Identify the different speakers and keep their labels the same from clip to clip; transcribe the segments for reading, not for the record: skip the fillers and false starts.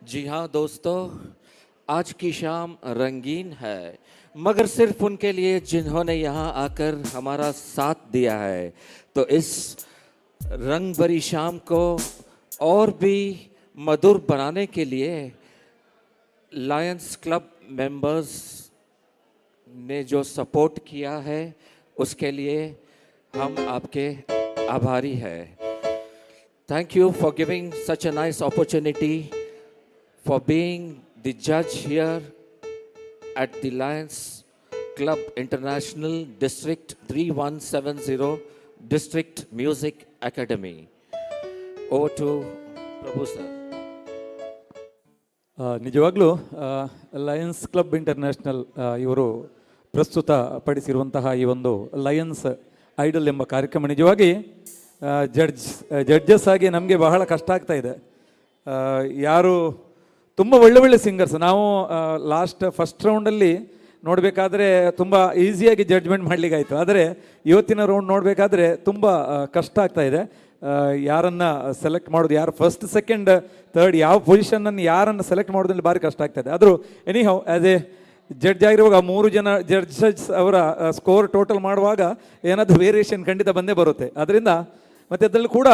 Speaker 1: जी हाँ दोस्तों, आज की शाम रंगीन है, मगर सिर्फ उनके लिए जिन्होंने यहाँ आकर हमारा साथ दिया है। तो इस रंग भरी शाम को और भी मधुर बनाने के लिए लायंस क्लब मेंबर्स ने जो सपोर्ट किया है, उसके लिए हम आपके आभारी हैं। Thank you for giving such a nice opportunity for being the judge here at the Lions Club International District 3170 District Music Academy. Over to Prabhu sir.
Speaker 2: ನಿಜವಾಗ್ಲೂ ಲಯನ್ಸ್ ಕ್ಲಬ್ ಇಂಟರ್ನ್ಯಾಷನಲ್ ಇವರು ಪ್ರಸ್ತುತ ಪಡಿಸಿರುವಂತಹ ಈ ಒಂದು ಲಯನ್ಸ್ ಐಡಲ್ ಎಂಬ ಕಾರ್ಯಕ್ರಮ ನಿಜವಾಗಿ judges ಆಗಿ ನಮಗೆ ಬಹಳ ಕಷ್ಟ ಆಗ್ತಾ ಇದೆ. ಯಾರು ತುಂಬ ಒಳ್ಳೆ ಒಳ್ಳೆ ಸಿಂಗರ್ಸ್. ನಾವು ಲಾಸ್ಟ್ ಫಸ್ಟ್ ರೌಂಡಲ್ಲಿ ನೋಡಬೇಕಾದ್ರೆ ತುಂಬ ಈಸಿಯಾಗಿ ಜಡ್ಜ್ಮೆಂಟ್ ಮಾಡಲಿಕ್ಕಾಯಿತು. ಆದರೆ ಇವತ್ತಿನ ರೌಂಡ್ ನೋಡಬೇಕಾದ್ರೆ ತುಂಬ ಕಷ್ಟ ಆಗ್ತಾ ಇದೆ. ಯಾರನ್ನು ಸೆಲೆಕ್ಟ್ ಮಾಡೋದು, ಯಾರು ಫಸ್ಟ್, ಸೆಕೆಂಡ್, ಥರ್ಡ್, ಯಾವ ಪೊಸಿಷನನ್ನು ಯಾರನ್ನು ಸೆಲೆಕ್ಟ್ ಮಾಡೋದ್ರಲ್ಲಿ ಭಾರಿ ಕಷ್ಟ ಆಗ್ತಾ ಇದೆ. ಆದರೂ any how, as A judge ಆಗಿರುವಾಗ ಆ ಮೂರು ಜನ ಜಡ್ಜಸ್ ಅವರ ಸ್ಕೋರ್ ಟೋಟಲ್ ಮಾಡುವಾಗ ಏನಾದರೂ ವೇರಿಯೇಷನ್ ಖಂಡಿತ ಬಂದೇ ಬರುತ್ತೆ. ಅದರಿಂದ ಮತ್ತು ಅದರಲ್ಲಿ ಕೂಡ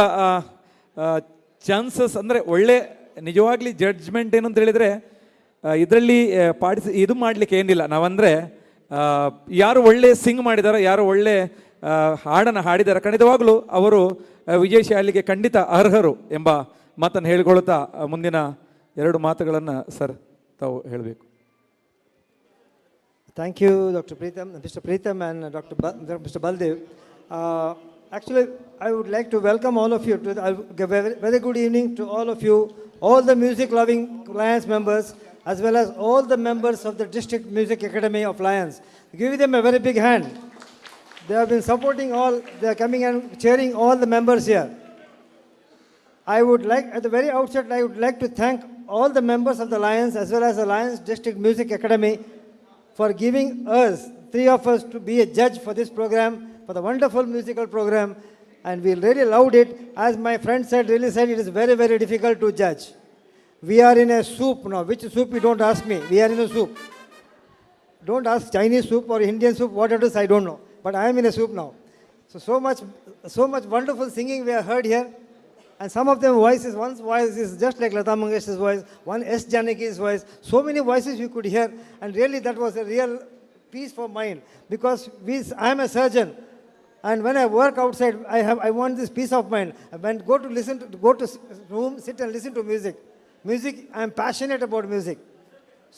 Speaker 2: ಚಾನ್ಸಸ್ ಅಂದರೆ ಒಳ್ಳೆ ನಿಜವಾಗ್ಲಿ ಜಡ್ಜ್ಮೆಂಟ್ ಏನು ಅಂತ ಹೇಳಿದರೆ, ಇದರಲ್ಲಿ ಪಾರ್ಟಿಸಿ ಇದು ಮಾಡಲಿಕ್ಕೆ ಏನಿಲ್ಲ. ನಾವಂದರೆ ಯಾರು ಒಳ್ಳೆ ಸಿಂಗ್ ಮಾಡಿದಾರೋ, ಯಾರು ಒಳ್ಳೆ ಹಾಡನ್ನು ಹಾಡಿದಾರೆ, ಖಂಡಿತವಾಗಲೂ ಅವರು ವಿಜಯಶಾಲಿಗೆ ಖಂಡಿತ ಅರ್ಹರು ಎಂಬ ಮಾತನ್ನು ಹೇಳಿಕೊಳ್ಳುತ್ತಾ, ಮುಂದಿನ ಎರಡು ಮಾತುಗಳನ್ನು ಸರ್ ತಾವು ಹೇಳಬೇಕು.
Speaker 3: Thank you, Dr. Preetham, Mr. Preetham and Mr. Baldev. Actually, I would like to welcome all of you to the, I give a very, very good evening to all of you, all the music-loving Lions members, as well as all the members of the District Music Academy of Lions. Give them a very big hand. They have been supporting all, they are coming and cheering all the members here. I would like, at the very outset, I would like to thank all the members of the Lions as well as the Lions District Music Academy for giving us, three of us, to be a judge for this program, for the wonderful musical program. And we really loved it. As my friend said, really said, it is very, very difficult to judge. We are in a soup now. Which soup, you don't ask me. We are in a soup. Don't ask Chinese soup or Indian soup, what it is, I don't know. But I am in a soup now. So, so much wonderful singing we have heard here. And some of them voices, one's voice is just like Lata Mangeshkar's voice, one S. Janaki's voice. So many voices you could hear. And really that was a real peace for mind. Because I am a surgeon. And when I work outside, I want this peace of mind. When go to listen to, go to room, sit and listen to music. Music, I am passionate about music.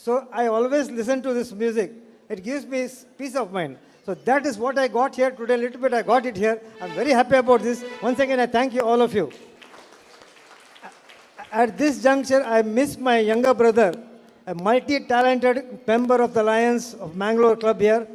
Speaker 3: So I always listen to this music. It gives me peace of mind. So that is what I got here today. A little bit I got it here. I'm very happy about this. Once again, I thank you, all of you. At this juncture, I miss my younger brother, a multi-talented member of the Lions of Mangalore Club here,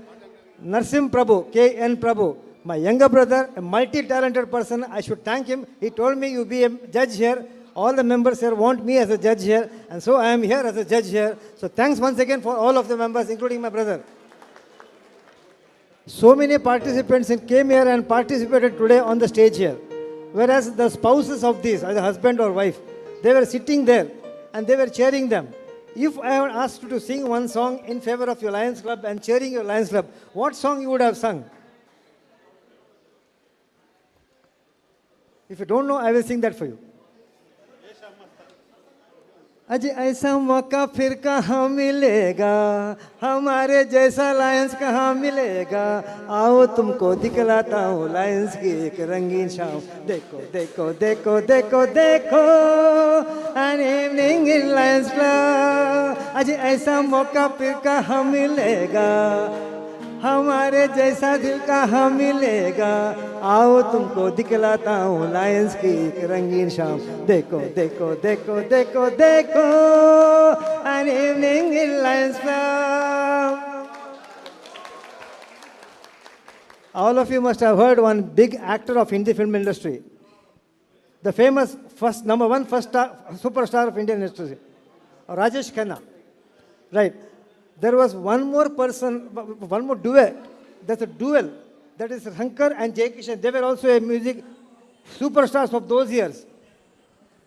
Speaker 3: Narsim Prabhu, K.N. Prabhu. My younger brother, a multi-talented person. I should thank him. He told me, "You be a judge here. All the members here want me as a judge here." And so I am here as a judge here. So thanks once again for all of the members, including my brother. So many participants came here and participated today on the stage here. Whereas the spouses of these, either husband or wife, they were sitting there and they were cheering them. If I had asked you to sing one song in favor of your Lions Club and cheering your Lions Club, what song you would have sung? If you don't know, I will sing that for you. अज ऐसा मौका फिर कहाँ मिलेगा, हमारे जैसा Lions कहाँ मिलेगा? आओ, तुमको दिखलाता हूँ लायंस की एक रंगीन शाम। देखो, देखो, देखो, देखो, देखो, an evening in Lions Club. अज ऐसा मौका फिर कहाँ मिलेगा, हमारे जैसा दिल कहाँ मिलेगा? आओ, तुमको दिखलाता हूँ लायंस की एक रंगीन शाम। देखो, देखो, देखो, देखो, देखो, an evening in Lions Club. All of you must have heard one big actor of Hindi film industry, the famous first number one first star, superstar of Indian industry, Rajesh Khanna. Right. There was one more person, one more duet. There's a duel. That is Shankar and Jai Kishan. They were also a music superstars of those years.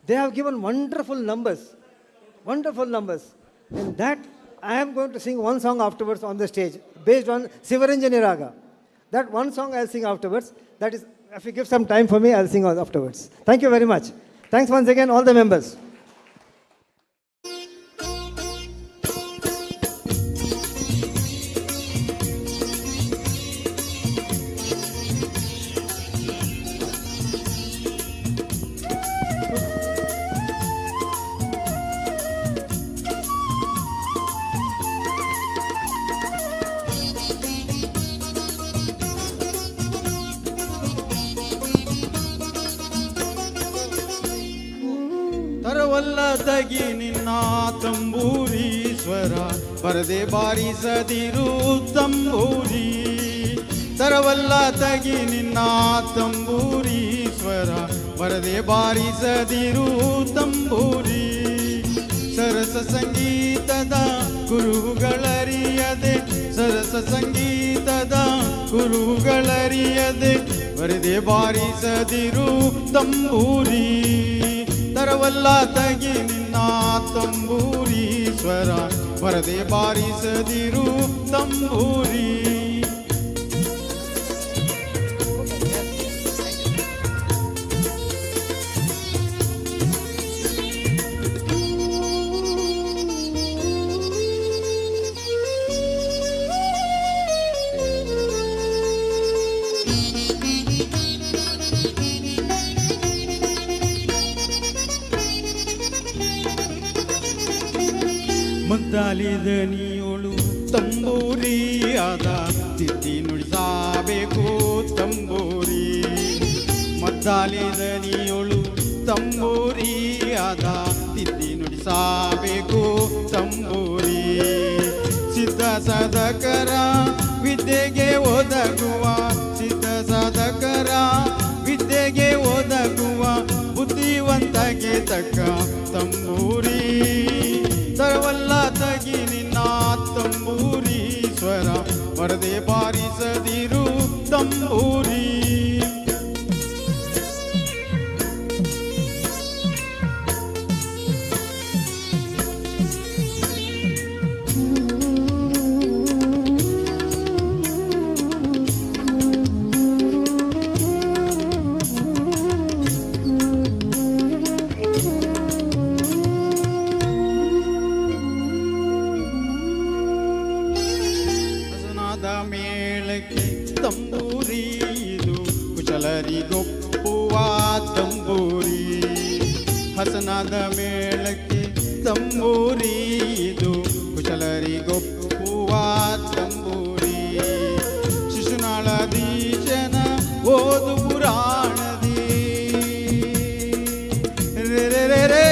Speaker 3: They have given wonderful numbers. Wonderful numbers. In that, I am going to sing one song afterwards on the stage based on Sivaranjani Raga. That one song I'll sing afterwards. That is, if you give some time for me, I'll sing afterwards. Thank you very much. Thanks once again, all the members.
Speaker 4: ತರವಲ್ಲ ತಗಿ ನಿನ್ನ ತಂಬೂರೀಶ್ವರ ಬರದೆ ಬಾರಿಸದಿರು ತಂಬೂರಿ. ತರವಲ್ಲ ತಗಿ ನಿನ್ನ ತಂಬೂರೀಶ್ವರ ಬರದೆ ಬಾರಿಸದಿರು ತಂಬೂರಿ. ಸರಸ ಸಂಗೀತದ ಕುರುಹುಗಳರಿಯದೆ, ಸರಸ ಸಂಗೀತದ ಕುರುಹುಗಳರಿಯದೆ ಬರದೆ ಬಾರಿಸದಿರು ತಂಬೂರಿ. ತರವಲ್ಲ ತಗಿ ನಿನ್ನ ತಂಬೂರೀಶ್ವರ ಬರದೆ ಬಾರಿಸದಿರು ತಂಬೂರಿ. ಮದ್ದಾಲಿದನಿಯೋಳು ತಂಬೂರಿಯಾದ ತಿದ್ದಿ ನುಡಿಸಬೇಕು ತಂಬೂರಿ. ಮದ್ದಾಲಿದನಿಯೋಳು ತಂಬೂರಿಯಾದ ತಿದ್ದಿ ನುಡಿಸಬೇಕು ತಂಬೂರಿ. ಸಿದ್ಧ ಸಾಧಕರ ವಿದ್ಯೆಗೆ ಒದಗುವ, ಸಿದ್ಧ ಸಾಧಕರ ವಿದ್ಯೆಗೆ ಒದಗುವ ಬುದ್ಧಿವಂತಗೆ ತಕ್ಕ ತಂಬೂರಿ. ತರವಲ್ಲ ತಗಿ ನಿನ್ನ ತಂಬೂರೀಶ್ವರ ಬರದೆ ಬಾರಿಸದಿರು ತಂಬೂರಿ. ಹಸನಾದ ಮೇಳಕ್ಕೆ ತಂಬೂರಿ ಇದು ಕುಶಲರಿಗೊಪ್ಪುವ ತಂಬೂರಿ. ಹಸನಾದ ಮೇಳಕ್ಕೆ ತಂಬೂರಿ ಇದು ಕುಶಲರಿಗೊಪ್ಪುವ ತಂಬೂರಿ. ಶಿಶುನಾಳಧೀಶನ ಓದು ಪುರಾಣದಿ ರೇ ರೇ ರೇ ರೇ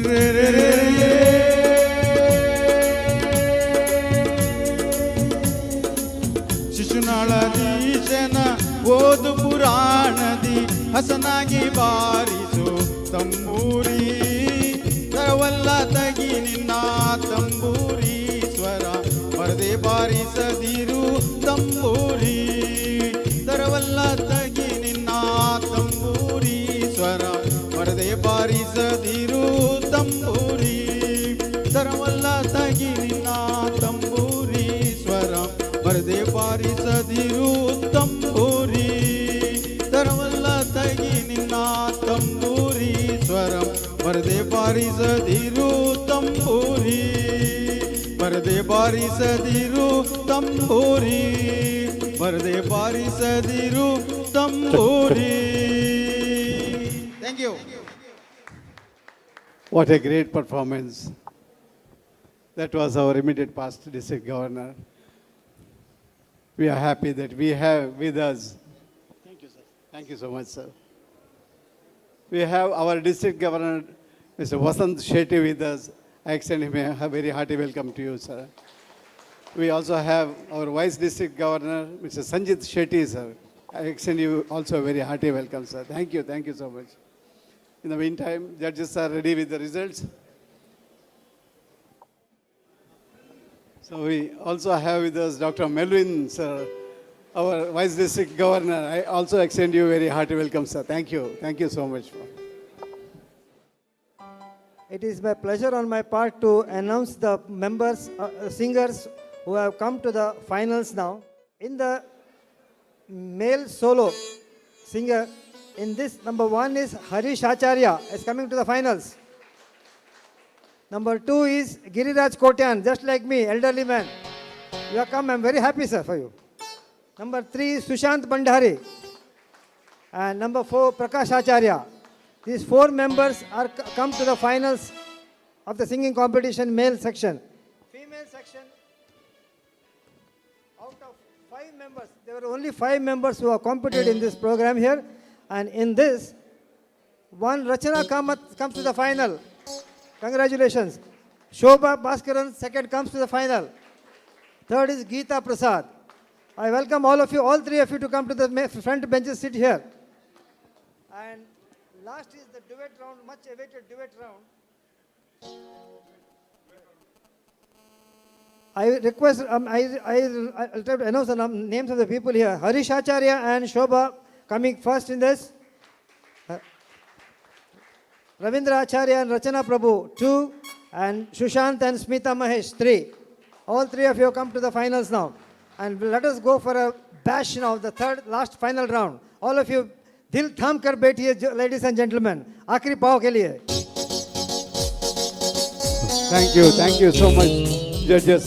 Speaker 4: ರೇ ರೇ ರೇ ರೇ. ಶಿಶುನಾಳಧೀಶನ ಓದು ಪುರಾಣದಿ ಹಸನಾಗಿ ಬಾರಿಸು ತಂಬೂರಿ. ತರವಲ್ಲ ತಗಿ ನಿನ್ನ ತಂಬೂರೀಶ್ವರ ಬರದೆ ಬಾರಿಸದಿರು ತಂಬೂರಿ. ತರವಲ್ಲ ತಗಿ ನಿನ್ನ ತಂಬೂರೀಶ್ವರ ಬರದೆ ಬಾರಿಸದಿರು ತಂಬೂರಿ. ತರವಲ್ಲ ತಗಿ ನಿನ್ನ ತಂಬೂರೀಶ್ವರ ಬರದೆ ಬಾರಿಸದಿರು ತಂಬೂರಿ. ತರವಲ್ಲ ತಗಿ ನಿನ್ನ ತಂಬೂರೀಶ್ವರ ಬರದೆ ಬಾರಿಸದಿರು ತಂಬೂರಿ. ಬರದೆ ಬಾರಿಸದಿರು ತಂಬೂರಿ. ಬರದೆ ಬಾರಿಸದಿರು ತಂಬೂರಿ. Thank you.
Speaker 5: What a great performance. That was our immediate past district governor. We are happy that we have with us. Thank you, sir. Thank you so much, sir. We have our district governor, Mr. Vasant Shetty, with us. I extend him a very hearty welcome to you, sir. We also have our vice district governor, Mr. Sanjit Shetty, sir. I extend you also a very hearty welcome, sir. Thank you so much. In the meantime, judges are ready with the results. So we also have with us Dr. Melvin, sir. Our Vice District Governor, I also extend you very hearty welcome, sir. Thank you. Thank you so much.
Speaker 3: It is my pleasure on my part to announce the members, singers who have come to the finals now. In the male solo singer, in this, number one is Harish Acharya, is coming to the finals. Number two is Giriraj Kotian, just like me, elderly man. You have come, I'm very happy, sir, for you. Number three is Sushant Bandhari. And number four, Prakash Acharya. These four members are come to the finals of the singing competition male section. Female section, out of five members, there were only five members who are competed in this program here. And in this, one Rachana Kamath comes to the final. Congratulations. Shobha Bhaskaran second comes to the final. Third is Geeta Prasad. I welcome all of you, all three of you, to come to the front benches, sit here. And last is the duet round, much awaited duet round. I request, I'll try to announce the names of the people here. Harish Acharya and Shobha coming first in this. Ravindra Acharya and Rachana Prabhu, two. And Sushant and Smita Mahesh, three. All three of you have come to the finals now. And let us go for a bash now, the third, last final round. All of you, दिल थाम कर बैठिए, ladies and gentlemen. आखिरी पाव के लिए.
Speaker 5: Thank you. Thank you so much, judges.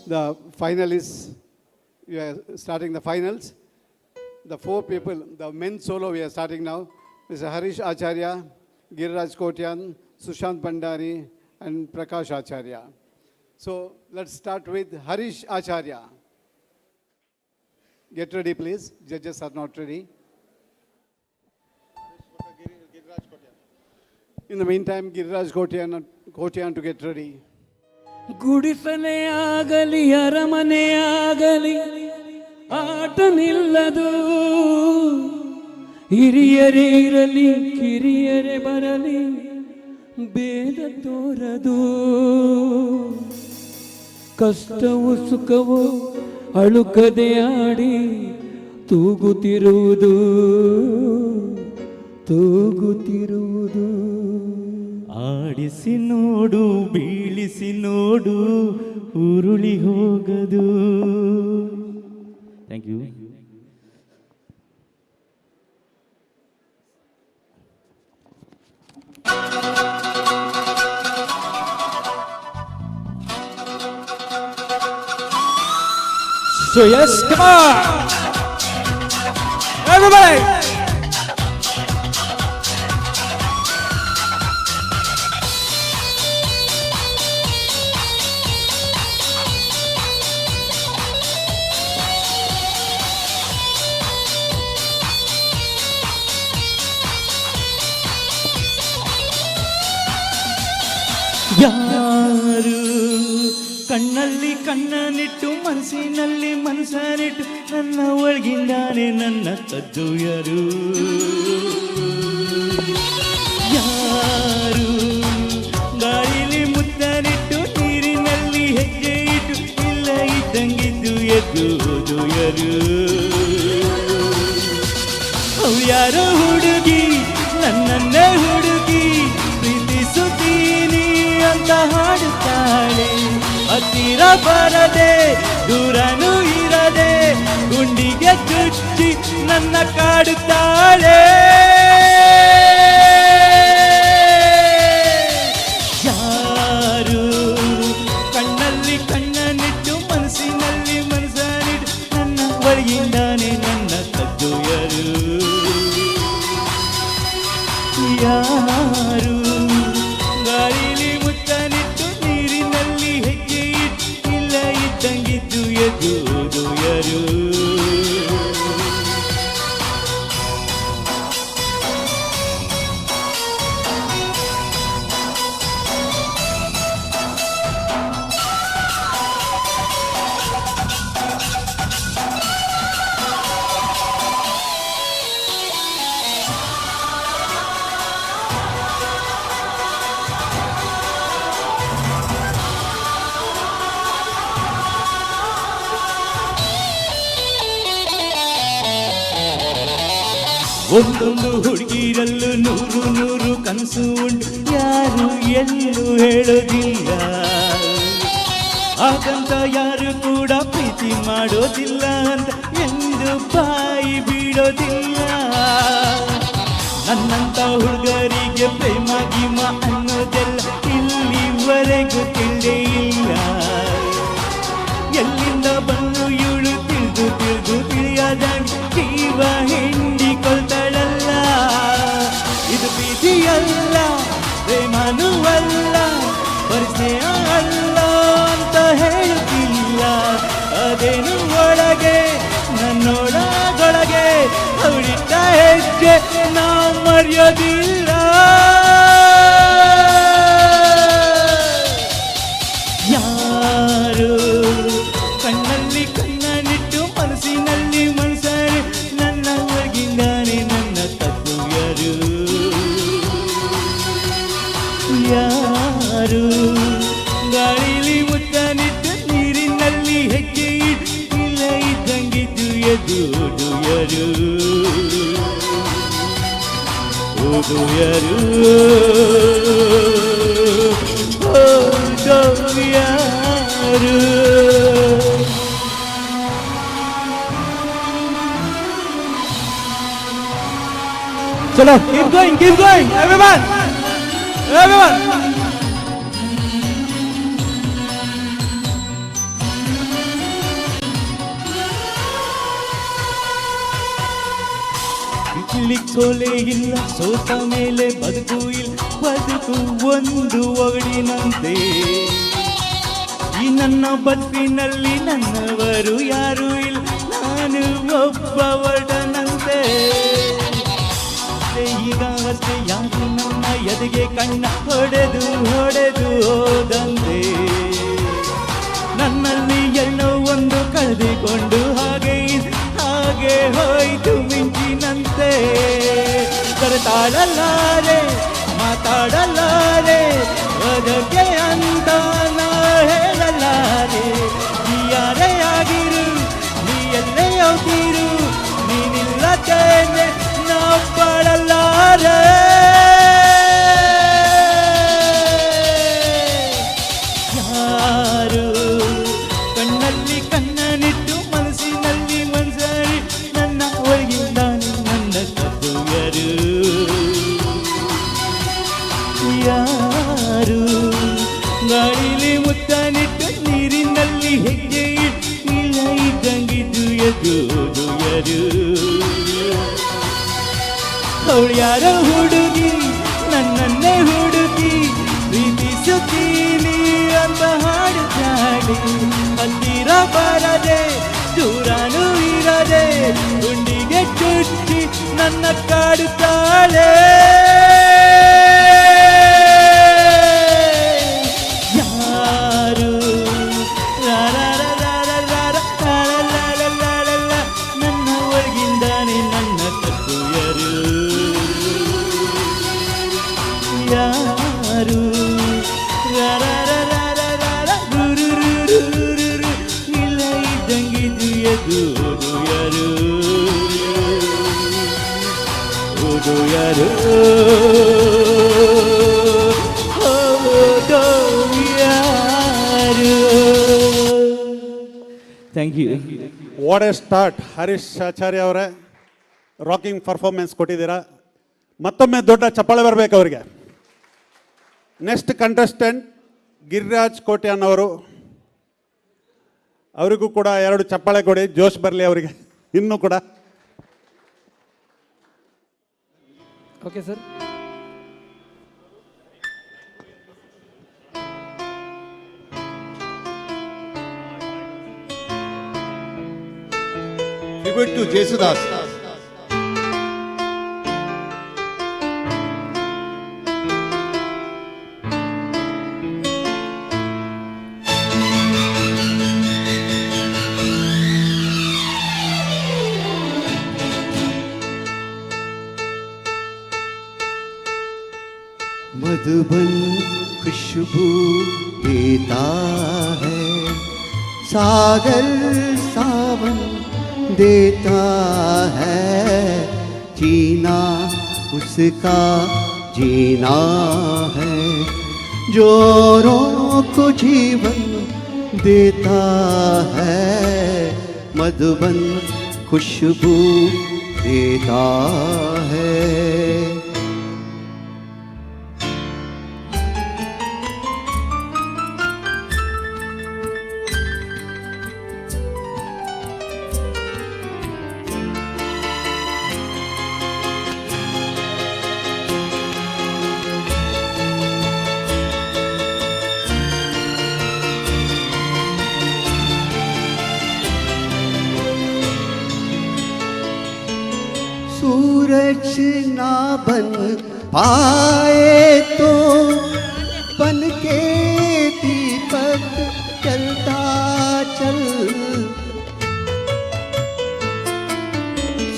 Speaker 5: The finalists, we are starting the finals. The four people, the men solo we are starting now. Mr. Harish Acharya, Giriraj Kotian, Sushant Bhandari, and Prakash Acharya. So let's start with Harish Acharya. Get ready, please. Judges are not ready. In the meantime, Giriraj Kotian to get ready.
Speaker 6: ಗುಡಿಸಲೇ ಆಗಲಿ ಅರಮನೆ ಆಗಲಿ ಆಟ ನಿಲ್ಲದು, ಹಿರಿಯರೇ ಇರಲಿ ಕಿರಿಯರೇ ಬರಲಿ ಭೇದ ತೋರದು, ಕಷ್ಟವು ಸುಖವು ಅಳುಕದೆ ಆಡಿ ತೂಗುತ್ತಿರುವುದು ತೂಗುತ್ತಿರುವುದು.
Speaker 7: ಆಡಿಸಿ ನೋಡು ಬೀಳಿಸಿ ನೋಡು ಉರುಳಿ ಹೋಗದು. Thank you.
Speaker 6: So yes, come on! Everybody!
Speaker 7: ಯಾರು ಕಣ್ಣಲ್ಲಿ ಕಣ್ಣನಿಟ್ಟು ಮನಸ್ಸಿನಲ್ಲಿ ಮನಸ್ಸನಿಟ್ಟು ನನ್ನ ಒಳಗಿಂದಾನೆ ನನ್ನ ಕದ್ದು ಯಾರು? ಯಾರು ಗಾಳಿಲಿ ಮುತ್ತನಿಟ್ಟು ನೀರಿನಲ್ಲಿ ಹೆಜ್ಜೆ ಇಟ್ಟು ಇಲ್ಲ ಇದ್ದಂಗಿದ್ದು ಎದ್ದು ಹೋದು ಯಾರು? ಯಾರೋ ಹುಡುಗಿ ನನ್ನನ್ನೇ ಹುಡುಗಿ ಪ್ರೀತಿಸುತ್ತೀನಿ ಅಂತ ಹಾಡುತ್ತಾಳೆ. ಹತ್ತಿರ ಬರದೆ ದೂರನೂ ಇರದೆ ಗುಂಡಿಗೆ ಚುಚ್ಚಿ ನನ್ನ ಕಾಡುತ್ತಾಳೆ. ಯಾರು ಕಣ್ಣಲ್ಲಿ ಕಣ್ಣನಿಟ್ಟು ಮನಸ್ಸಿನಲ್ಲಿ ಮನಸ್ಸನಿಟ್ಟು ನನ್ನ ಒಳಗಿಂದಾನೆ ನನ್ನ ಕದ್ದು ಯಾರು? ಯಾರು ಗಾಳಿಲಿ ಮುತ್ತನಿಟ್ಟು ನೀರಿನಲ್ಲಿ ಒಂದೊಂದು ಹುಡುಗಿರಲ್ಲೂ ನೂರು ನೂರು ಕನಸು ಉಂಟು, ಯಾರು ಎಲ್ಲೂ ಹೇಳೋದಿಲ್ಲ. ಹಾಗಂತ ಯಾರು ಕೂಡ ಪ್ರೀತಿ ಮಾಡೋದಿಲ್ಲ ಅಂತ ಎಂದು ಬಾಯಿ ಬಿಡೋದಿಲ್ಲ. ನನ್ನಂತ ಹುಡುಗರಿಗೆ ಪ್ರೇಮ ಗೀಮ ಅನ್ನೋದೆಲ್ಲ ಇಲ್ಲಿವರೆಗೂ ತಿಳಿದೇ ಇಲ್ಲ. ಎಲ್ಲಿಂದ ಬಂದು ಇವಳು ತಿಳಿದು ತಿಳಿದು ತಿಳಿಯದಂಗೆ ಜೀವ ಹಿಂಡಿಕೊಳ್ತಾಳಲ್ಲ. ಇದು ಪ್ರೀತಿಯಲ್ಲ, ಪ್ರೇಮನೂ ಅಲ್ಲ, ಪರಿಚಯ ಅಲ್ಲ ಅಂತ ಹೇಳುತ್ತಿಲ್ಲ. ಅದೇನು ಒಳಗೆ ನನ್ನೊಳಗೊಳಗೆ ಅವಳಿಟ್ಟ ಹೆಜ್ಜೆ ನಾ ಮರೆಯೋದಿಲ್ಲ. ಯಾರು ಕಣ್ಣಲ್ಲಿ ಕಣ್ಣನಿಟ್ಟು ಮನಸ್ಸಿನಲ್ಲಿ ಮನಸ್ಸರಿ ನನ್ನ ಒಳಗಿಂದಾನೆ ನನ್ನ ತಪ್ಪುಯರು ಯಾರು? ಗಾಳಿಲಿ ಮುತ್ತನಿಟ್ಟು ನೀರಿನಲ್ಲಿ ಹೆಜ್ಜೆ ಇಟ್ಟು ಇಲ್ಲ ಇದ್ದಂಗಿದ್ದು ಎದುಡುಯರು ಓದುಯರು ಓದೋಯಾರು? ಚಲೋ, keep going, keep going, everyone, everyone. ಇಲ್ಲಿ ಸೋಲೆ ಇಲ್ಲ, ಸೋತ ಮೇಲೆ ಬದುಕು ಇಲ್ಲ, ಬದುಕು ಒಂದು ಒಗಡಿನಂತೆ. ಈ ನನ್ನ ಬದುಕಿನಲ್ಲಿ ನನ್ನವರು ಯಾರೂ ಇಲ್ಲ, ನಾನು ಒಬ್ಬ ಒಡನಂತೆ. ಈಗ ಅಷ್ಟೇ ಯಾರು ನನ್ನ ಎದೆಗೆ ಕಣ್ಣ ಹೊಡೆದು ಹೊಡೆದು ಹೋದಂತೆ. ನನ್ನಲ್ಲಿ ಎಲ್ಲೋ ಒಂದು ಕಳೆದುಕೊಂಡು ಹಾಗೆ ಹಾಗೆ ಹೋಯ್ತು ಮಿಂಚಿನಂತೆ. ತಾಳಲಾರೆ, ಮಾತಾಡಲಾರೆ, ಅದಕ್ಕೆ ಅಂತ ನಾ ಹೇಳಲಾರೆ. ನೀ ಯಾರೇ ಆಗಿರು, ನೀ ಎಲ್ಲೇ ಹೋಗಿರು, ನೀನಿಲ್ಲದೇನೆ ನಾ ಬಾಳಲಾರೆ. ಯಾರು ಕಣ್ಣಲ್ಲಿ ಕಣ್ಣನಿಟ್ಟು ಮನಸ್ಸಿನಲ್ಲಿ ಮನಸ್ಸರಿ ನನ್ನ ಒಳಗಿಂದಾನೆ ನನ್ನ ಕದ್ದುಯರು ಯಾರು? ಗಾಳಿಲಿ ಮುತ್ತನಿಟ್ಟು ನೀರಿನಲ್ಲಿ ಹೆಜ್ಜೆ ಇಟ್ಟು ಇಲ್ಲ ಇದ್ದಂಗಿದ್ದು ಎದುರು. ಅವಳು ಯಾರೋ ಹುಡುಗಿ, ನನ್ನನ್ನೇ ಹುಡುಗಿ ಪ್ರೀತಿಸುತ್ತೀನಿ ಅಂತ ಹಾಡುತ್ತಾಳೆ. ಹತ್ತಿರ ಬರದೆ ದೂರನೂ ಇರದೆ ಗುಂಡಿಗೆ ಚುಚ್ಚಿ ನನ್ನ ಕಾಡುತ್ತಾಳೆ. ಯಾರು? ರಾ ರಾ ರಾ ರಾ ರಾ ರಾ ರಾ ರಾ ರಾ ರಾ ರಾ ರಾ. ನನ್ನ ಒಳಗಿಂದಾನೆ ನನ್ನ ಕದ್ದುಯರು ಯಾರು? ರಾ ರಾ ರಾ ರಾ ರಾ ರಾ ರಾ ರು ರು ರು ರು ರು ರು. ಇಲ್ಲ ಇದ್ದಂಗಿದು ಎದುರು ಯಾರು ಓದು ಯಾರು ಓದೋ ಯಾರು? Thank you.
Speaker 5: What a start, Harish ಆಚಾರ್ಯ ಅವರೇ! ರಾಕಿಂಗ್ ಪರ್ಫಾರ್ಮೆನ್ಸ್ ಕೊಟ್ಟಿದ್ದೀರಾ. ಮತ್ತೊಮ್ಮೆ ದೊಡ್ಡ ಚಪ್ಪಾಳೆ ಬರಬೇಕು ಅವರಿಗೆ. ನೆಕ್ಸ್ಟ್ ಕಂಟೆಸ್ಟೆಂಟ್ ಗಿರಿರಾಜ್ ಕೋಟ್ಯಾನ್ ಅವರು. ಅವರಿಗೂ ಕೂಡ ಎರಡು ಚಪ್ಪಾಳೆ ಕೊಡಿ, ಜೋಶ್ ಬರಲಿ ಅವರಿಗೆ ಇನ್ನೂ ಕೂಡ.
Speaker 6: Okay sir.
Speaker 4: Tribute to Jesudas.
Speaker 8: Madhuban खुशबू देता है, सागर सावन देता है। जीना उसका जीना है, जो औरों को जीवन देता है, मधुबन खुशबू देता है। सूरज ना बन पाए तो बन के दीपक चलता चल,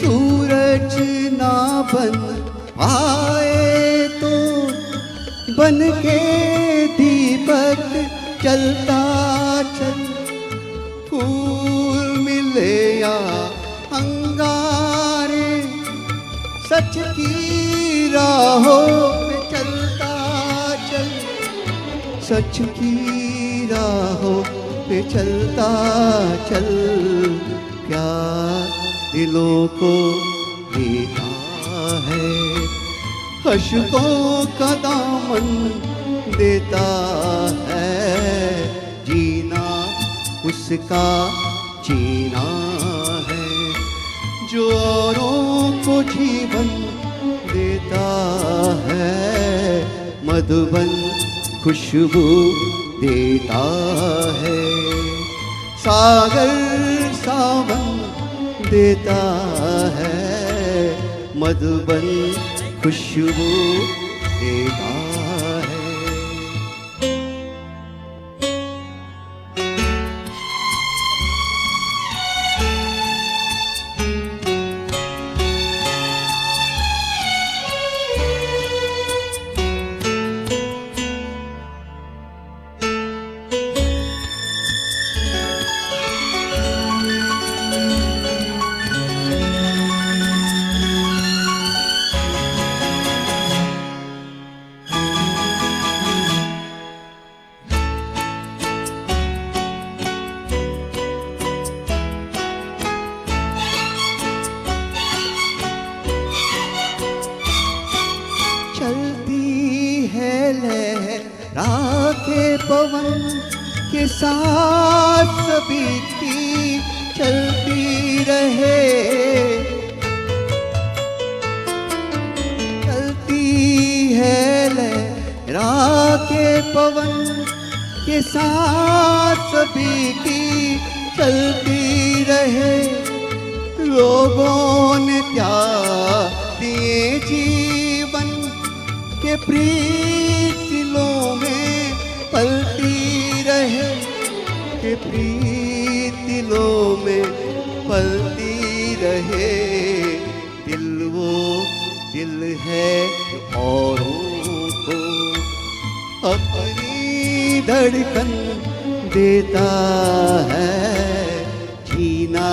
Speaker 8: सूरज ना बन पाए तो बन के दीपक चलता चल, फूल मिले या अंगारे, सच की राहों पे चलता चल, सच की राहों पे चलता चल, क्या दिलों को देता है, अश्कों का दामन देता है, जीना उसका जीना है, जो औरों को जीवन देता है, मधुबन खुशबू देता है, सागर सावन देता है, मधुबन खुशबू देता है। चलती है लहरा के पवन के साथ सभी की चलती रहे, चलती है लहरा के पवन के साथ सभी की चलती रहे, लोगों ने त्याग दिए जीवन के प्रीत दिलों में पलती रहे, के प्रीत दिलों में पलती रहे, दिल वो दिल है जो औरों को अपनी धड़कन देता है, जीना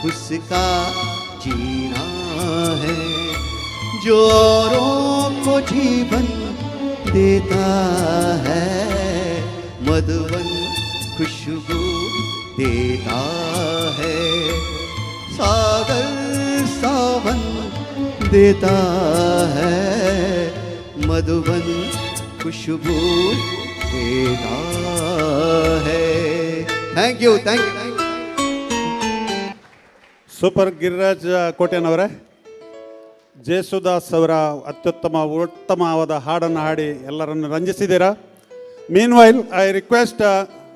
Speaker 8: उसका जीना है, जो औरों को जीवन देता है, मधुबन खुशबू देता है, सागर सावन देता है, मधुबन खुशबू देता है। Thank you, thank you.
Speaker 5: Super Giriraj ಕೋಟ್ಯಾನವರೇ, Yesudas ಅವರ ಅತ್ಯುತ್ತಮ ಉತ್ತಮವಾದ ಹಾಡನ್ನು ಹಾಡಿ ಎಲ್ಲರನ್ನು ರಂಜಿಸಿದ್ದೀರಾ. Meanwhile, I request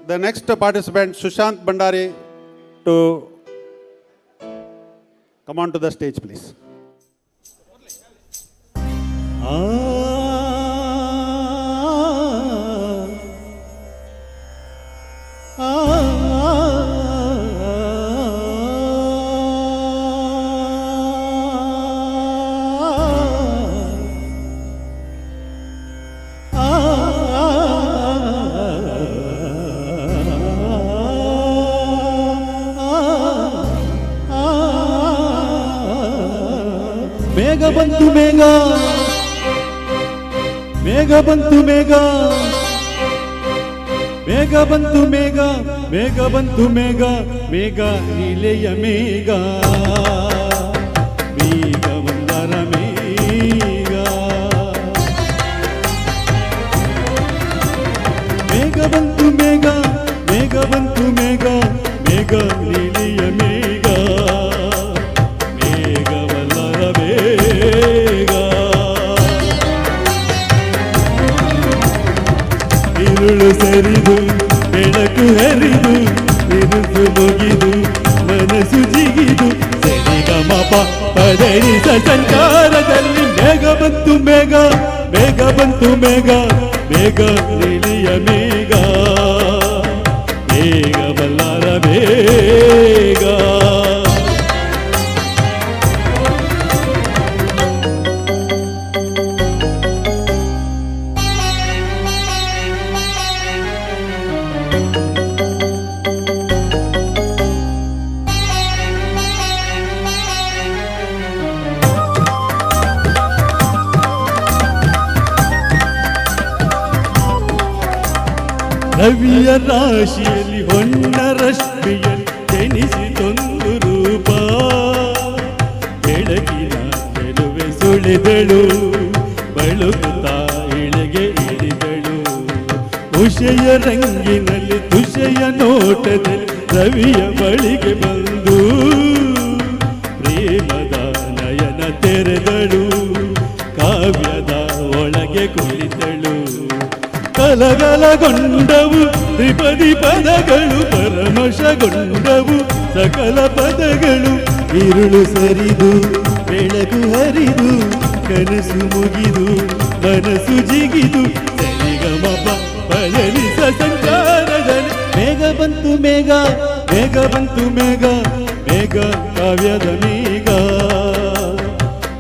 Speaker 5: the next participant Sushant Bhandari to come on to the stage, please.
Speaker 7: ಮೇಘ ಬಂತು ಮೇಘ, ಮೇಘ ಬಂತು ಮೇಘ, ಮೇಘ ಬಂತು ಮೇಘ, ಮೇಘ ಬಂತು ಮೇಘ, ಮೇಘ ನೀಲೆಯ ಮೇಘ, ಮೇಘ ಬಂದರ ಮೇಘ. ಮೇಘ ಬಂತು ಮೇಘ, ಮೇಘ ಬಂತು ಮೇಘ, ಮೇಘ ನೀಲಿಯ ಮೇಘ, ಮೇಘವಲ್ಲರ ಬೇಗ. ಇರುಳು ಸರಿದು ಬೆಳಕು ಹರಿದು, ಇರುಸು ಮುಗಿದು ಮನಸ್ಸು ಜಿಗಿದು, ಸರಿಗಮಪ ಪದರಿಸ ಸಂಚಾರದಲ್ಲಿ ಮೇಘ ಬಂತು ಮೇಘ, ಮೇಘ ಬಂತು ಮೇಘ, ಮೇಘ ನೀಲಿಯ ಮೇಘ, ಮೇಘ ಬಲ್ಲಾರ ಬೇಗ. ರವಿಯ ರಾಶಿಯಲ್ಲಿ ಹೊನ್ನ ರಶ್ಮಿಯಲ್ಲಿ ಜನಿಸಿತೊಂದು ರೂಪ, ಬೆಳಗಿನ ಚೆಲುವೆ ಸುಳಿದಳು, ಬಳುಕುತ್ತಾ ಇಳೆಗೆ ಇಳಿದಳು. ಉಷೆಯ ರಂಗಿನಲ್ಲಿ ತುಷೆಯ ನೋಟದಲ್ಲಿ ರವಿಯ ಬಳಿಗೆ ಬಂದು ಪ್ರೇಮದ ನಯನ ತೆರೆದಳು, ಕಾವ್ಯದ ಒಳಗೆ ಕುಳಿತಳು. ಕಲಗಲಗೊಂಡವು ತ್ರಿಪದಿ ಪದಗಳು, ಪರಮಶಗೊಂಡವು ಸಕಲ ಪದಗಳು. ಇರುಳು ಸರಿದು ಬೆಳಕು ಹರಿದು, ಕನಸು ಮುಗಿದು ಮನಸ್ಸು ಜಿಗಿದು, ಸರಿಗಮಪ ಪದನಿಸ ಸಂಚಾರದಲ್ಲಿ ಮೇಘ ಬಂತು ಮೇಘ, ಮೇಘ ಬಂತು ಮೇಘ, ಮೇಘ ಕಾವ್ಯದ ಮೇಘ,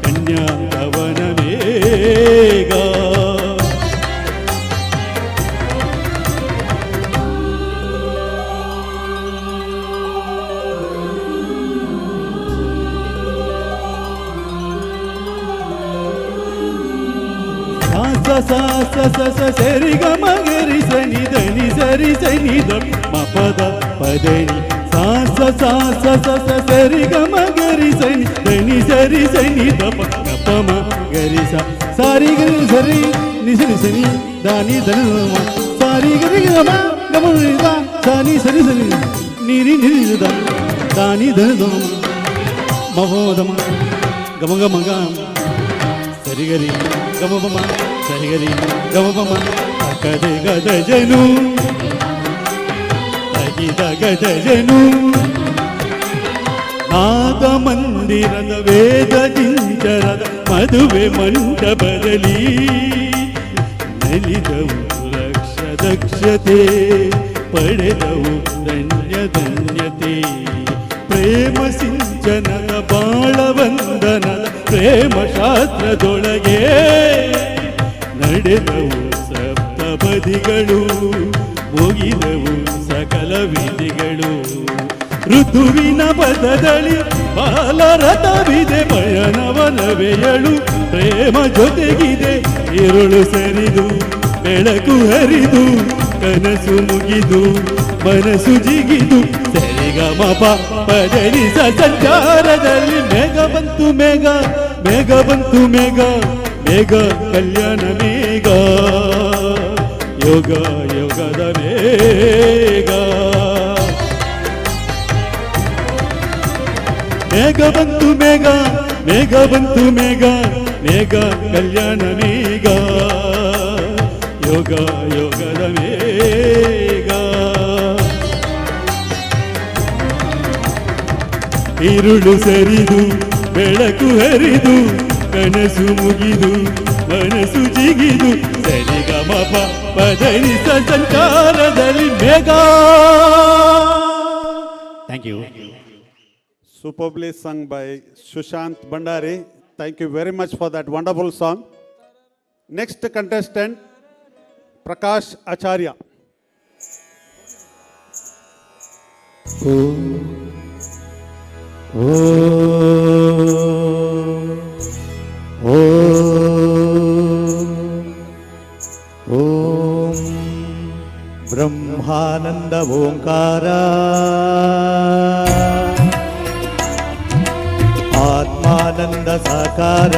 Speaker 7: ಕನ್ಯಾ ಕವನ ಮೇಘ. ಸ ಸ ಸ ಸ ಸ ಸರಿ ಗ ಮ ಗ ರಿ ಸ ನಿ the ನಿ ಸರಿ ಸ ನಿ the ಮ ಪ the ಪ the ನಿ. ಸಾ ಸ ಸ ಸ ಸ ಸ ಸರಿ ಗ ಮ ಗ ರಿ ಸ ನಿ the ನಿ ಸರಿ ಸ ನಿ the ಪ ಗ ಪ ಮ ಗ ರಿ ಸ. ಸಾರಿ ಗ ರಿ ಸರಿ ನಿ ಸ ನಿ ಸ ನಿ the ನಿ the ನಿ the ಮ. ಸಾರಿ ಗ ರಿ ಗ ಮ ಗ ಮ ರಿ the ಸ ನಿ ಸ ನಿ ಸ ನಿ ನಿ ರಿ ನಿ ರಿ the the ನಿ the the ಮ ಮ ಪ the ಮ ಗ ಮ ಗ ಮ ಗ ಸರಿ ಗರಿ ಗಮ ಮ ಸರಿ ಗರಿ ಗಮ ಮ ಅಕದೆ ಗದಜನು ಅಗಿದ ಗದಜನು. ನಾದ ಮಂದಿರದ ವೇದ ಜಿಂಚರದ ಮದುವೆ ಮಂಟಪದಲ್ಲಿ ನಲಿದವು ಲಕ್ಷ ದಕ್ಷತೆ, ಪಡೆದವು ಧನ್ಯ ಧನ್ಯತೆ. ಪ್ರೇಮ ಸಿಂಚನದ ಬಾಳವಂದನದ ಪ್ರೇಮ ಶಾಸ್ತ್ರದೊಳಗೆ ನಡೆದವು ಸಪ್ತಪದಿಗಳು, ಮುಗಿದವು ಸಕಲ ವಿಧಿಗಳು. ಋತುವಿನ ಪದದಲ್ಲಿ ಬಾಲರಥವಿದೆ, ಪಯಣವನವೆಯಳು ಪ್ರೇಮ ಜೊತೆಗಿದೆ. ಇರುಳು ಸರಿದು ಬೆಳಕು ಹರಿದು, ಕನಸು ಮುಗಿದು ಮನಸ್ಸು ಜಿಗಿದು, ಸರಿಗಮಪ ಪದನಿಸ ಸಂಚಾರದಲ್ಲಿ ಮೇಘ ಬಂತು ಮೇಘ, ಮೇಘ ಬಂತು ಮೇಘ, ಮೇಘ ಕಲ್ಯಾಣ ಮೇಘ, ಯೋಗ ಯೋಗದ ಮೇಘ. ಮೇಘ ಬಂತು ಮೇಘ, ಮೇಘ ಬಂತು ಮೇಘ, ಮೇಘ ಕಲ್ಯಾಣ ಮೇಘ, ಯೋಗ ಯೋಗದ ಮೇಘ. ಇರುಳು ಸರಿದು ಬೆಳಕು ಹರಿದು, ಕನಸು ಮುಗಿದು ಮನಸ್ಸು ಜಿಗಿದು, ಸರಿಗಮಪ ಪದನಿಸ ಸಂಚಾರದಲ್ಲಿ ಮೇಘ.
Speaker 5: Thank you. Superbly sung by Sushant Bhandari. Thank you very much for that wonderful song. Next contestant, Prakash Acharya.
Speaker 7: Oh, oh, ಓಂಕಾರ, ಆತ್ಮಾನಂದ ಸಾಕಾರ.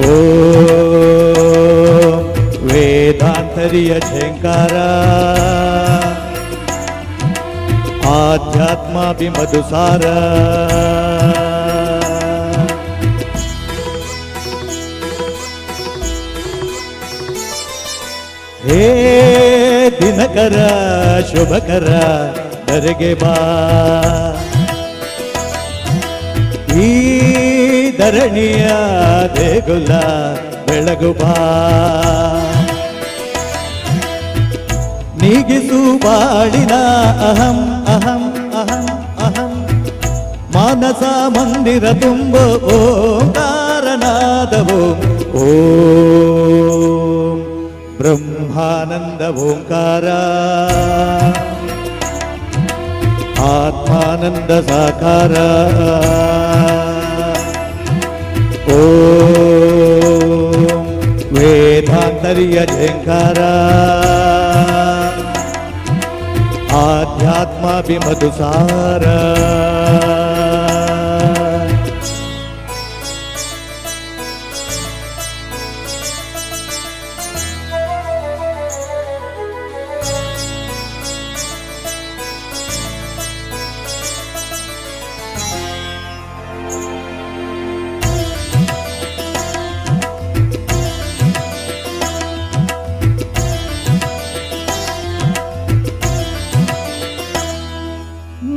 Speaker 7: ಓಂ ವೇದಾಂತರಿಯ ಝೇಂಕಾರ, ಆಧ್ಯಾತ್ಮ ಮಧುಸಾರ. ಹೇ ದಿನಕರ ಶುಭಕರ ದರೆಗೆ ಬಾ, ಈ ಧರಣಿಯ ದೇಗುಲ ಬೆಳಗು ಬಾ. ನೀಗಿಸು ಬಾಳಿನ ಅಹಂ ಅಹಂ ಅಹಂ ಅಹಂ, ಮಾನಸ ಮಂದಿರ ತುಂಬೋ ಓಂಕಾರನಾದವು. ಓಂ ಬ್ರಹ್ಮಾನಂದ ಓಂಕಾರ, ಆತ್ಮಾನಂದ ಸಾಕಾರ. ಓಂ ವೇದಾಂತರಿಯ ಝೇಂಕಾರ, ಆಧ್ಯಾತ್ಮ ಮಧುಸಾರ.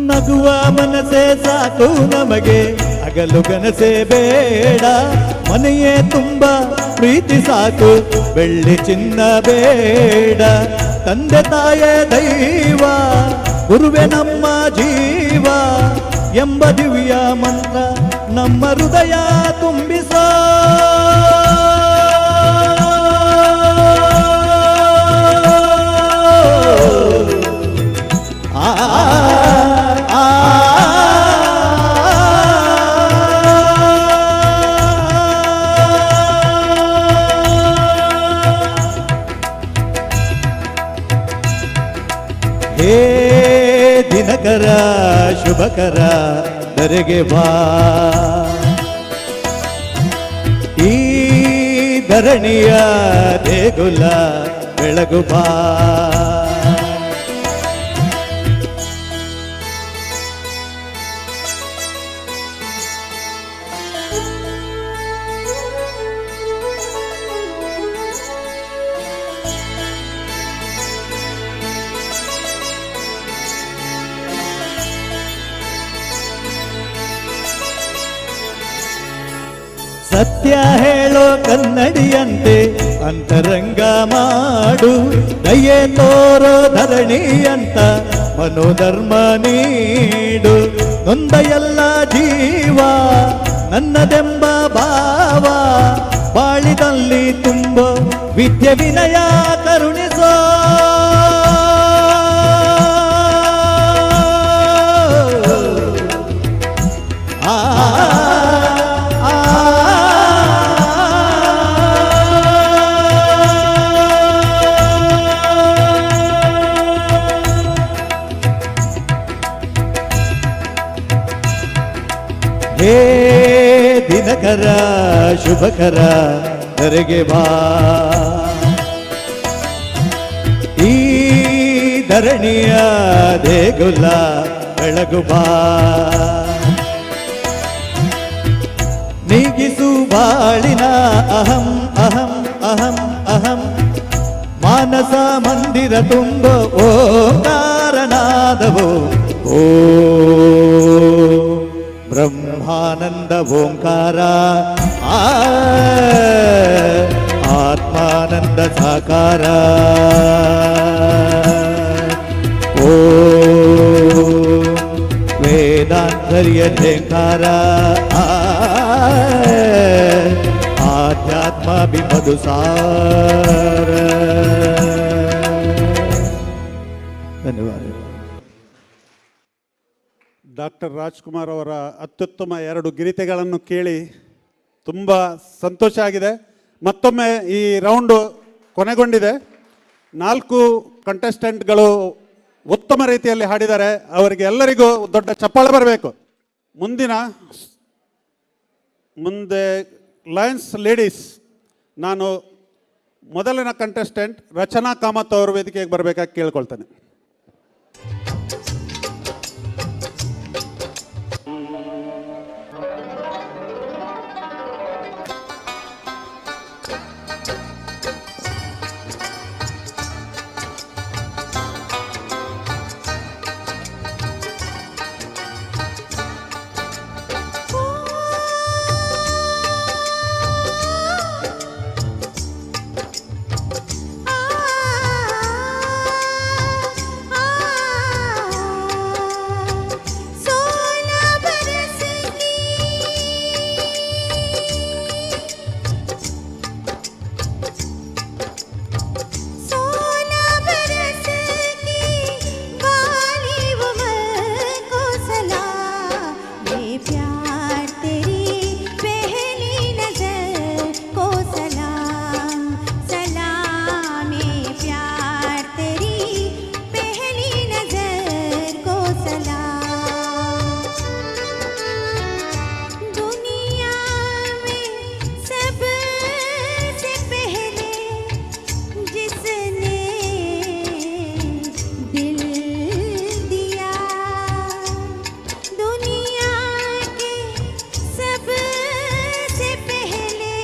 Speaker 7: ನಗುವ ಮನಸ್ಸೇ ಸಾಕು ನಮಗೆ, ಅಗಲು ಕನಸೇ ಬೇಡ. ಮನೆಯೇ ತುಂಬ ಪ್ರೀತಿ ಸಾಕು, ಬೆಳ್ಳಿ ಚಿನ್ನ ಬೇಡ. ತಂದೆ ತಾಯೇ ದೈವ, ಗುರುವೇ ನಮ್ಮ ಜೀವ ಎಂಬ ದಿವ್ಯ ಮಂತ್ರ ನಮ್ಮ ಹೃದಯ ತುಂಬಿಸೋ. ಆ ಆ ಹೇ ದಿನಕರ ಶುಭಕರ ದರೆಗೆ ಬಾ, ಈ ಧರಣಿಯ ದೇಗುಲ ಬೆಳಗು ಬಾ. ಸತ್ಯ ಹೇಳೋ ಕನ್ನಡಿಯಂತೆ ಅಂತರಂಗ ಮಾಡು, ದಯೆ ತೋರೋ ಧರಣಿಯಂತ ಮನೋಧರ್ಮ ನೀಡು. ನೊಂದ ಎಲ್ಲ ಜೀವ ನನ್ನದೆಂಬ ಭಾವ ಬಾಳಿದಲ್ಲಿ ತುಂಬೋ ವಿದ್ಯೆ ವಿನಯ ಕರುಣಿಸೋ. ಆ ಹೇ ದಿನಕರ ಶುಭಕರ ದರೆಗೆ ಬಾ, ಈ ಧರಣಿಯ ದೇಗುಲ ಬೆಳಗು ಬಾ. ನೀಗಿಸು ಬಾಳಿನ ಅಹಂ ಅಹಂ ಅಹಂ ಅಹಂ, ಮಾನಸ ಮಂದಿರ ತುಂಬೋ ಓಂಕಾರನಾದವು. ಓ ಬ್ರಹ್ಮಾನಂದ ಓಂಕಾರ, ಆತ್ಮಾನಂದ ಸಾಕಾರ. ಓಂ ವೇದಾಂತರ್ಯ ಝೇಂಕಾರ, ಆಧ್ಯಾತ್ಮ ಮಧುಸಾರ. ಧನ್ಯವಾದ.
Speaker 5: ಡಾಕ್ಟರ್ ರಾಜ್ಕುಮಾರ್ ಅವರ ಅತ್ಯುತ್ತಮ ಎರಡು ಗೀತೆಗಳನ್ನು ಕೇಳಿ ತುಂಬ ಸಂತೋಷ ಆಗಿದೆ. ಮತ್ತೊಮ್ಮೆ ಈ ರೌಂಡು ಕೊನೆಗೊಂಡಿದೆ. ನಾಲ್ಕು ಕಂಟೆಸ್ಟೆಂಟ್ಗಳು ಉತ್ತಮ ರೀತಿಯಲ್ಲಿ ಹಾಡಿದ್ದಾರೆ. ಅವರಿಗೆ ಎಲ್ಲರಿಗೂ ದೊಡ್ಡ ಚಪ್ಪಾಳೆ ಬರಬೇಕು. ಮುಂದಿನ ಮುಂದೆ ಲಯನ್ಸ್ ಲೇಡೀಸ್. ನಾನು ಮೊದಲಿನ ಕಂಟೆಸ್ಟೆಂಟ್ ರಚನಾ ಕಾಮತ್ ಅವರು ವೇದಿಕೆಗೆ ಬರಬೇಕಾಗಿ ಕೇಳ್ಕೊಳ್ತೇನೆ.
Speaker 9: 16 बरस की, 16 बरस की बाली उम्र को सलाम, ये प्यार तेरी पहली नजर को सलाम, सलाम, ये प्यार तेरी पहली नजर को सलाम। दुनिया में सबसे पहले जिसने दिल दिया, दुनिया के सबसे पहले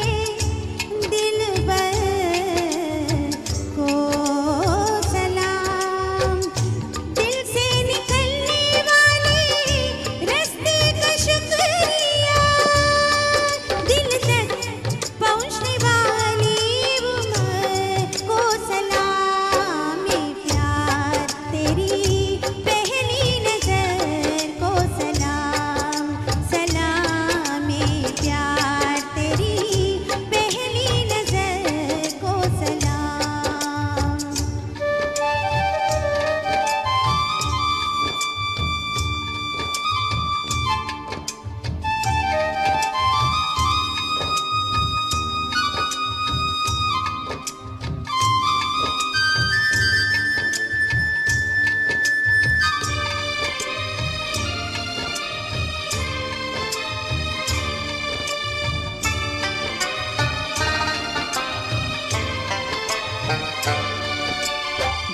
Speaker 9: दिलबर को सलाम, दिल से निकलने वाले रास्ते का शुक्रिया, दिल तक पहुँचने वाली उम्र को सलाम, ये प्यार तेरी पहली नजर को सलाम, सलाम, ये प्यार तेरी पहली नजर को सलाम।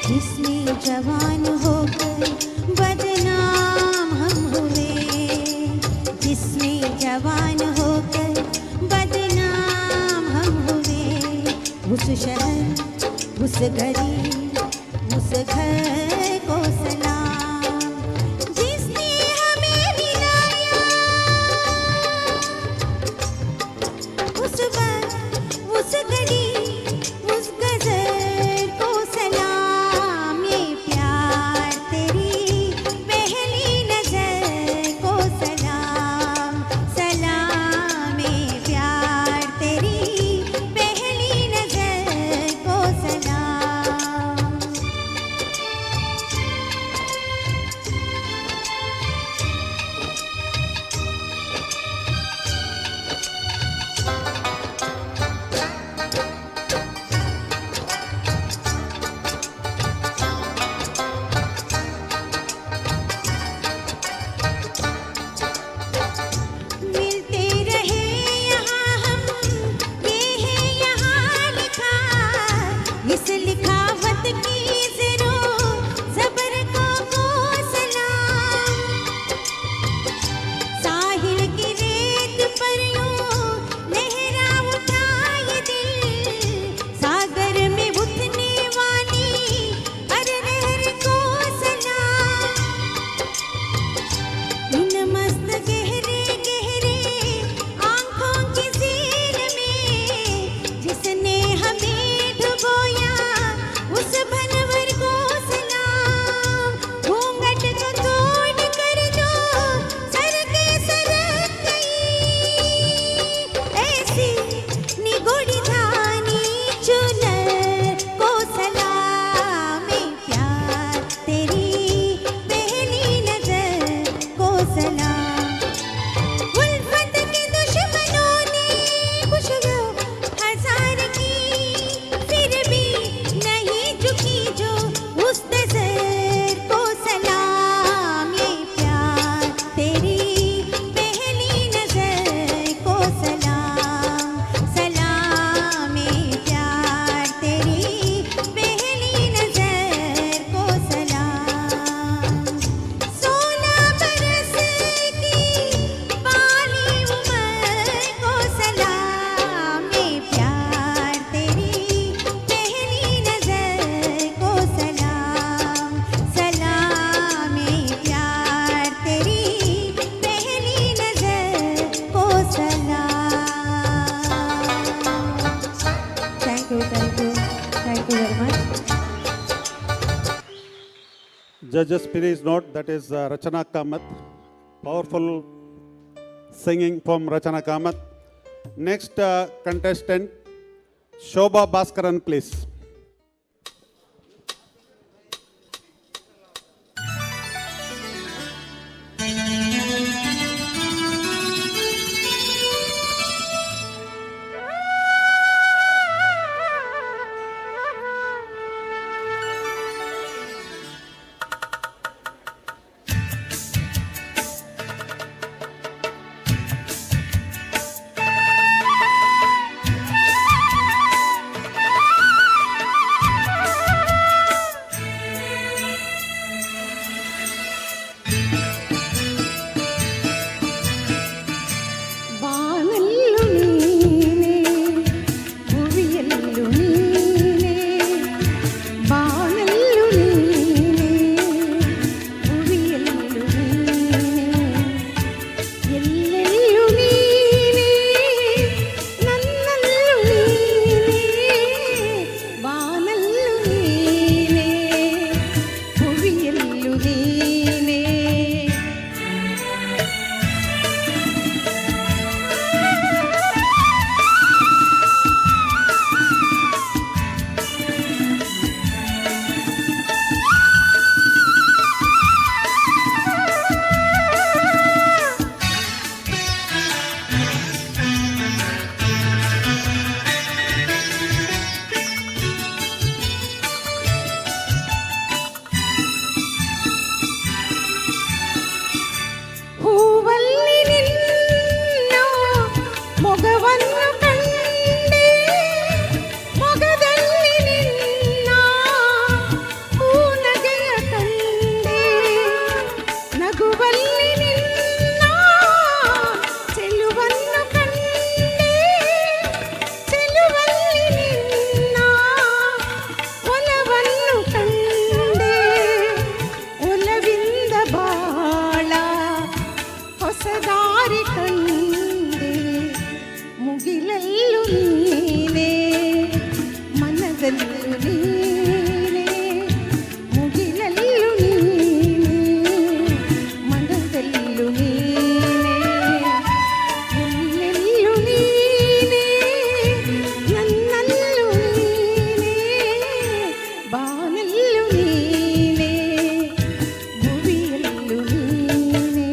Speaker 9: जिसमें जवान होकर बदनाम हम हुए, जिसमें जवान होकर बदनाम हम हुए, उस शहर, उस गली, उस घर को सलाम, जिसने हमें मिलाया, उस वक्त, उस घड़ी, उस गुज़र को सलाम, ये प्यार तेरी पहली नजर को सलाम, सलाम, ये प्यार तेरी पहली नजर को सलाम।
Speaker 5: Judges, please note that is Rachana Kamath. Powerful singing from Rachana Kamath. Next contestant, Shobha Bhaskaran, please.
Speaker 9: ಬಾನಲ್ಲು ನೀನೆ, ಭುವಿಯಲ್ಲು ನೀನೆ. ಬಾನಲ್ಲು ನೀನೆ, ಭುವಿಯಲ್ಲು ನೀನೆ. ಎಲ್ಲೆಲ್ಲೂ ನೀನೆ, ನನ್ನಲ್ಲೂ ನೀನೆ. ಬಾನಲ್ಲು ನೀನೆ, ಭುವಿಯಲ್ಲು ನೀನೆ. ಹೂವಲ್ಲಿ ನಿನ್ನ ಮೊಗವನ್ನು ಕಂಡೆ, ಮೊಗದಲ್ಲಿ ನಿನ್ನ ಹೂನಗೆಯ ಕಂಡೆ. ನಗುವಲ್ಲಿ ನಿನ್ನ ಚೆಲುವನ್ನು ಕಂಡೆ, ಚೆಲುವಲ್ಲಿ ನಿನ್ನ ಒಲವನ್ನು ಕಂಡೆ. ಒಲವಿಂದ ಬಾಳ ಹೊಸದಾರಿ ಕಂಡೆ. ಮುಗಿಲಲ್ಲೂ ನೀನೆ, ಮನದಲ್ಲೂ ನೀನೆ. ಮುಗಿಲಲ್ಲೂ ನೀನೆ, ಮನದಲ್ಲೂ ನೀನೆ. ಎಲ್ಲೆಲ್ಲೂ ನೀನೆ, ನನ್ನಲ್ಲೂ ನೀನೆ. ಬಾನಲ್ಲೂ ನೀನೆ, ಭುವಿಯಲ್ಲೂ ನೀನೆ.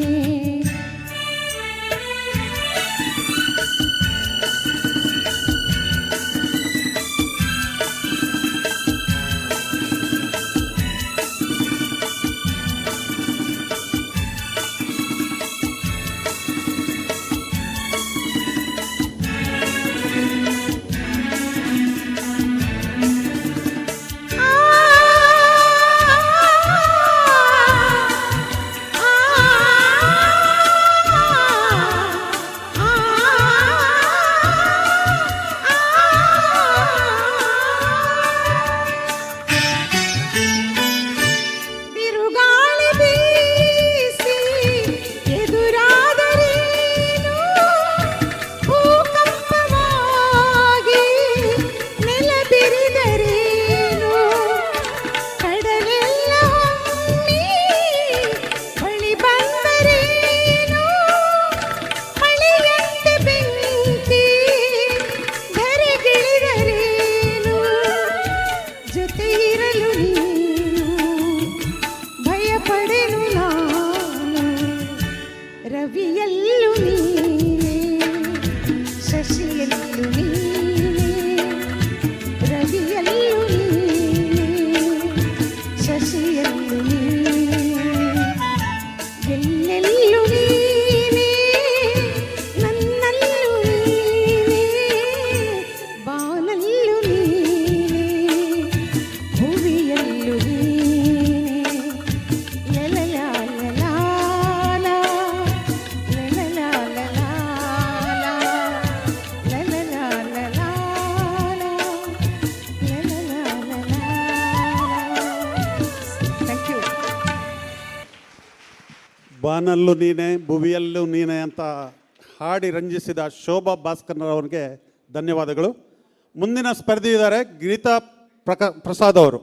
Speaker 9: ಬಿರುಗಾಳಿ ಬೀಸಿ ಎದುರಾದರೇನು, ಭೂಕಂಪವಾಗಿ ನೆಲ ಬಿರಿದರೇನು, ಕಡಲೆಲ್ಲ ಹೊಮ್ಮಿ ಬಳಿ ಬಂದರೇನು, ಮಳೆಯಂತೆ ಬೆಂಕಿ ಧರೆಗಿಳಿದರೇನು, ಜೊತೆ ಇರಲು ನೀನು, ಭಯಪಡೆನು ನಾನು. ರವಿಯಲ್ಲೂ ನೀನೆ, ಶಶಿಯಲ್ಲೂ ನೀನೆ. ರವಿಯಲ್ಲೂ ನೀನೆ, ಶಶಿಯಲ್ಲೂ ನೀನೆ. ಎಲ್ಲೆಲ್ಲೂ ನೀನೆ, ನನ್ನಲ್ಲೂ ನೀನೆ. ಬಾನಲ್ಲೂ ನೀನೆ, ಭುವಿಯಲ್ಲೂ ನೀನೆ. ಲಲಲಾ ಲಲಾ ಲಲಲಾ ಲಲಾ ಲಲಲಾ ಲಲಾ ಲಲಲಾ ಲಲಾ. Thank you.
Speaker 5: ಬಾನಲ್ಲೂ ನೀನೆ, ಭುವಿಯಲ್ಲೂ ನೀನೆ ಅಂತ ಹಾಡಿ ರಂಜಿಸಿದ ಶೋಭಾ ಭಾಸ್ಕರ್ ಅವರಿಗೆ ಧನ್ಯವಾದಗಳು. ಮುಂದಿನ ಸ್ಪರ್ಧಿ ಇದ್ದಾರೆ ಗೀತಾ ಪ್ರಸಾದ್ ಅವರು.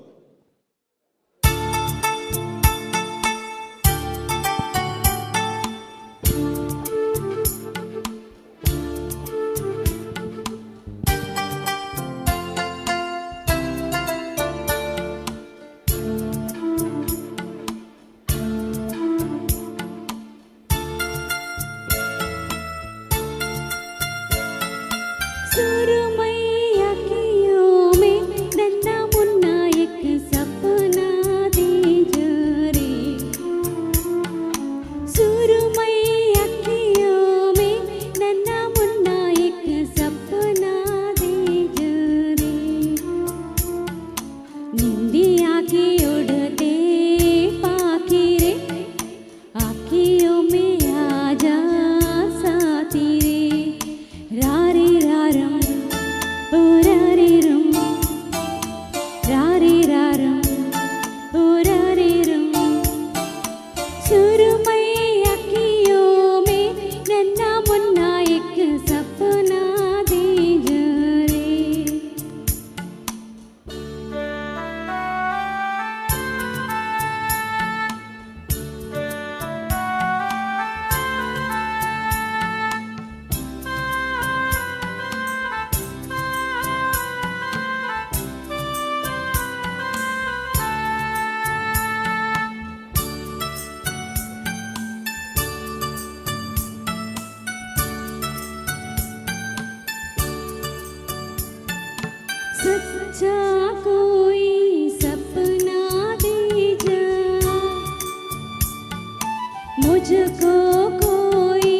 Speaker 10: मुझको कोई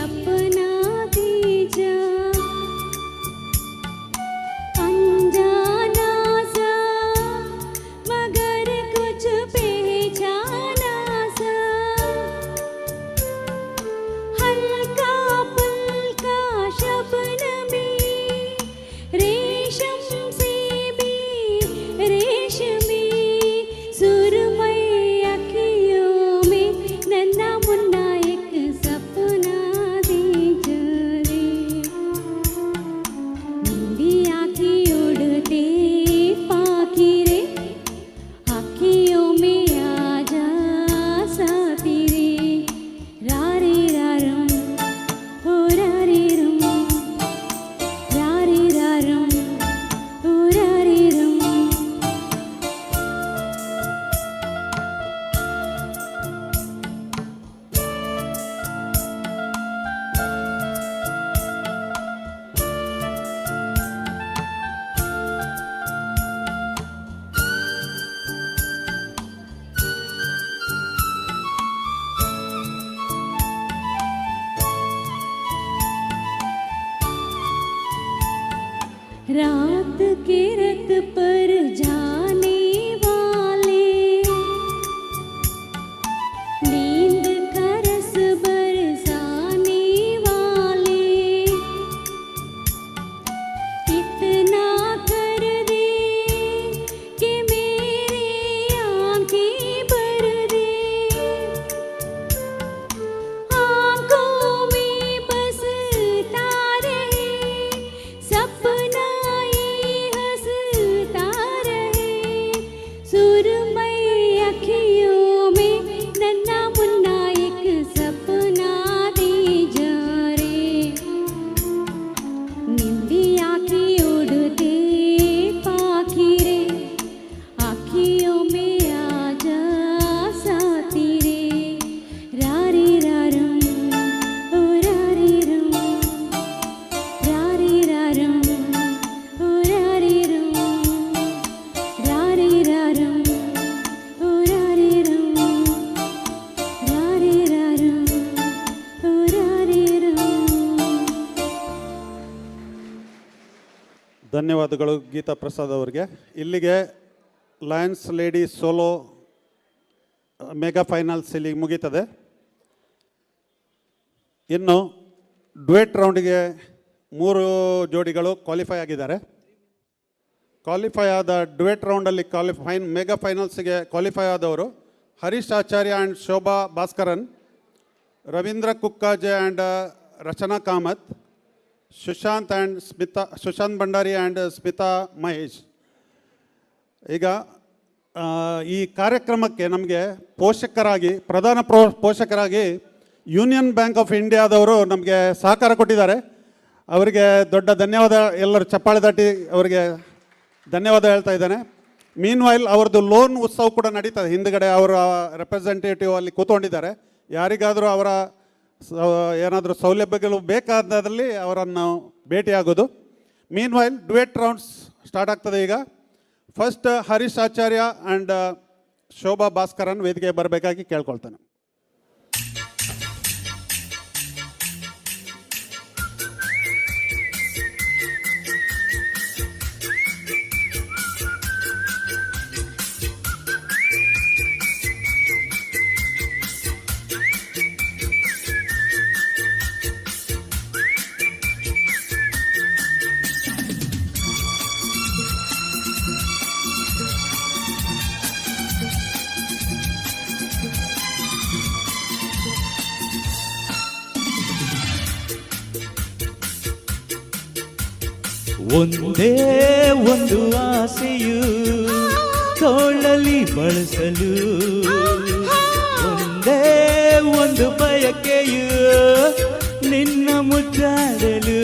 Speaker 10: अपना दीजा, अनजाना सा मगर कुछ पहचाना सा, हल्का फुल्का शबनमी, रेशम से भी रेशमी, सुरमई अखियों में नन्हा मुन्ना एक सपना दे जा रे। निंदिया की उड़ते पाखी रे, आखियों में आ जा साथी रे, रा रे रारम हो रा रे रम, रा रे रारम हो रा रे रम। रात के रथ पर जाने वाले, नींद का रस बरसाने वाले, इतना कर दे कि मेरी आंखें भर दे, आंखों में बसता रहे सपना ये हंसता रहे, सुरमई अखियों में नन्हा मुन्ना एक सपना दे जा रे। निंदिया की उड़ते पाखी रे, आखियों में आ जा साथी रे, रा रे रारम ओ रा रे रम, रा रे रारम ओ रा रे रम, रा रे रारम ओ रा रे रम, रा रे रारम ओ रा रे रम।
Speaker 5: ಧನ್ಯವಾದಗಳು ಗೀತಾ ಪ್ರಸಾದ್ ಅವರಿಗೆ. ಇಲ್ಲಿಗೆ Lions lady solo mega finals ಇಲ್ಲಿಗೆ ಮುಗೀತದೆ. ಇನ್ನು ಡ್ಯುಯೆಟ್ ರೌಂಡಿಗೆ ಮೂರು ಜೋಡಿಗಳು ಕ್ವಾಲಿಫೈ ಆಗಿದ್ದಾರೆ. ಕ್ವಾಲಿಫೈ ಆದ ಡ್ಯುಯೆಟ್ ರೌಂಡಲ್ಲಿ ಮೆಗಾ ಫೈನಲ್ಸ್ಗೆ ಕ್ವಾಲಿಫೈ ಆದವರು Harish Acharya and Shobha Bhaskaran, Ravindra Kukkaje and Rachana Kamath, Sushant and Smitha, Sushant Bhandari and Smitha Mahesh. ಈಗ ಈ ಕಾರ್ಯಕ್ರಮಕ್ಕೆ ನಮಗೆ ಪೋಷಕರಾಗಿ, ಪ್ರಧಾನ ಪೋಷಕರಾಗಿ ಯೂನಿಯನ್ ಬ್ಯಾಂಕ್ ಆಫ್ ಇಂಡಿಯಾದವರು ನಮಗೆ ಸಹಕಾರ ಕೊಟ್ಟಿದ್ದಾರೆ. ಅವರಿಗೆ ದೊಡ್ಡ ಧನ್ಯವಾದ. ಎಲ್ಲರೂ ಚಪ್ಪಾಳೆ ತಟ್ಟಿ ಅವರಿಗೆ ಧನ್ಯವಾದ ಹೇಳ್ತಾ ಇದ್ದೇನೆ. ಮೀನ್ ವೈಲ್ ಅವ್ರದ್ದು ಲೋನ್ ಉತ್ಸವ ಕೂಡ ನಡೀತದೆ. ಹಿಂದ್ಗಡೆ ಅವರ ರೆಪ್ರೆಸೆಂಟೇಟಿವ್ ಅಲ್ಲಿ ಕೂತ್ಕೊಂಡಿದ್ದಾರೆ. ಯಾರಿಗಾದರೂ ಅವರ ಏನಾದರೂ ಸೌಲಭ್ಯಗಳು ಬೇಕಾದಲ್ಲಿ ಅವರನ್ನು ಭೇಟಿಯಾಗೋದು. ಮೀನ್ ವೈಲ್ ಡ್ಯುಯೆಟ್ ರೌಂಡ್ಸ್ ಸ್ಟಾರ್ಟ್ ಆಗ್ತದೆ ಈಗ. ಫಸ್ಟ್ ಹರೀಶ್ ಆಚಾರ್ಯ ಆ್ಯಂಡ್ ಶೋಭಾ ಭಾಸ್ಕರನ್ ವೇದಿಕೆಗೆ ಬರಬೇಕಾಗಿ ಕೇಳ್ಕೊಳ್ತಾನೆ.
Speaker 7: ಒಂದೇ ಒಂದು ಆಸೆಯು ತೋಳಲಿ ಬಳಸಲು, ಒಂದೇ ಒಂದು ಬಯಕೆಯು ನಿನ್ನ ಮುದ್ದಾಡಲು,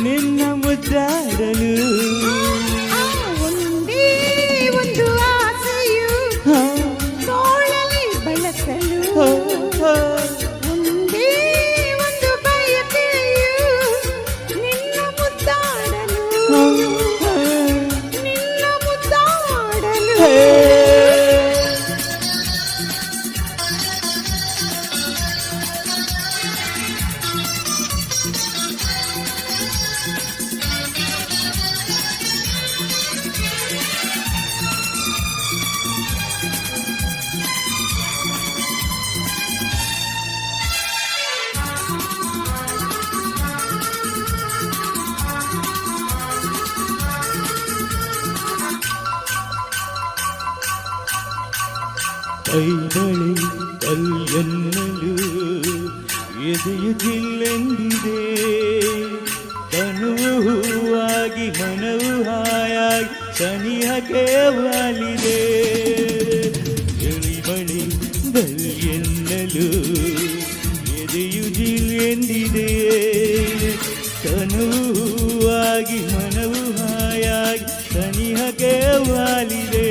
Speaker 7: ನಿನ್ನ ಮುದ್ದಾಡಲು.
Speaker 9: ಒಂದೇ ಒಂದು ಆಸೆಯು ತೋಳಲಿ ಬಳಸಲು, ಒಂದೇ ಒಂದು ಬಯಕೆಯು ನಿನ್ನ ಮುದ್ದಾಡಲು, ನಿನ್ನ ಮುದ್ದಾಡಲು.
Speaker 7: ಕೈಬಳೆ ಕಲ್ಯನ್ನಲು ಎದೆಯು ಜಿಲ್ಲೆಂದಿದೆ. ತನುವು ಹೂವಾಗಿ ಮನವು ಹಾಯಾಗಿ ಸನಿಹಕ್ಕೆ ವಾಲಿದೆ. ಎಳಿಬಳಿ ಬಲ್ಯೆನ್ನಲು ಎದೆಯು ಜಿಲ್ಲೆಂದಿದೆ. ತನುವು ಹೂವಾಗಿ ಮನವು ಹಾಯಾಗಿ ಸನಿಹಕ್ಕೆ ವಾಲಿದೆ.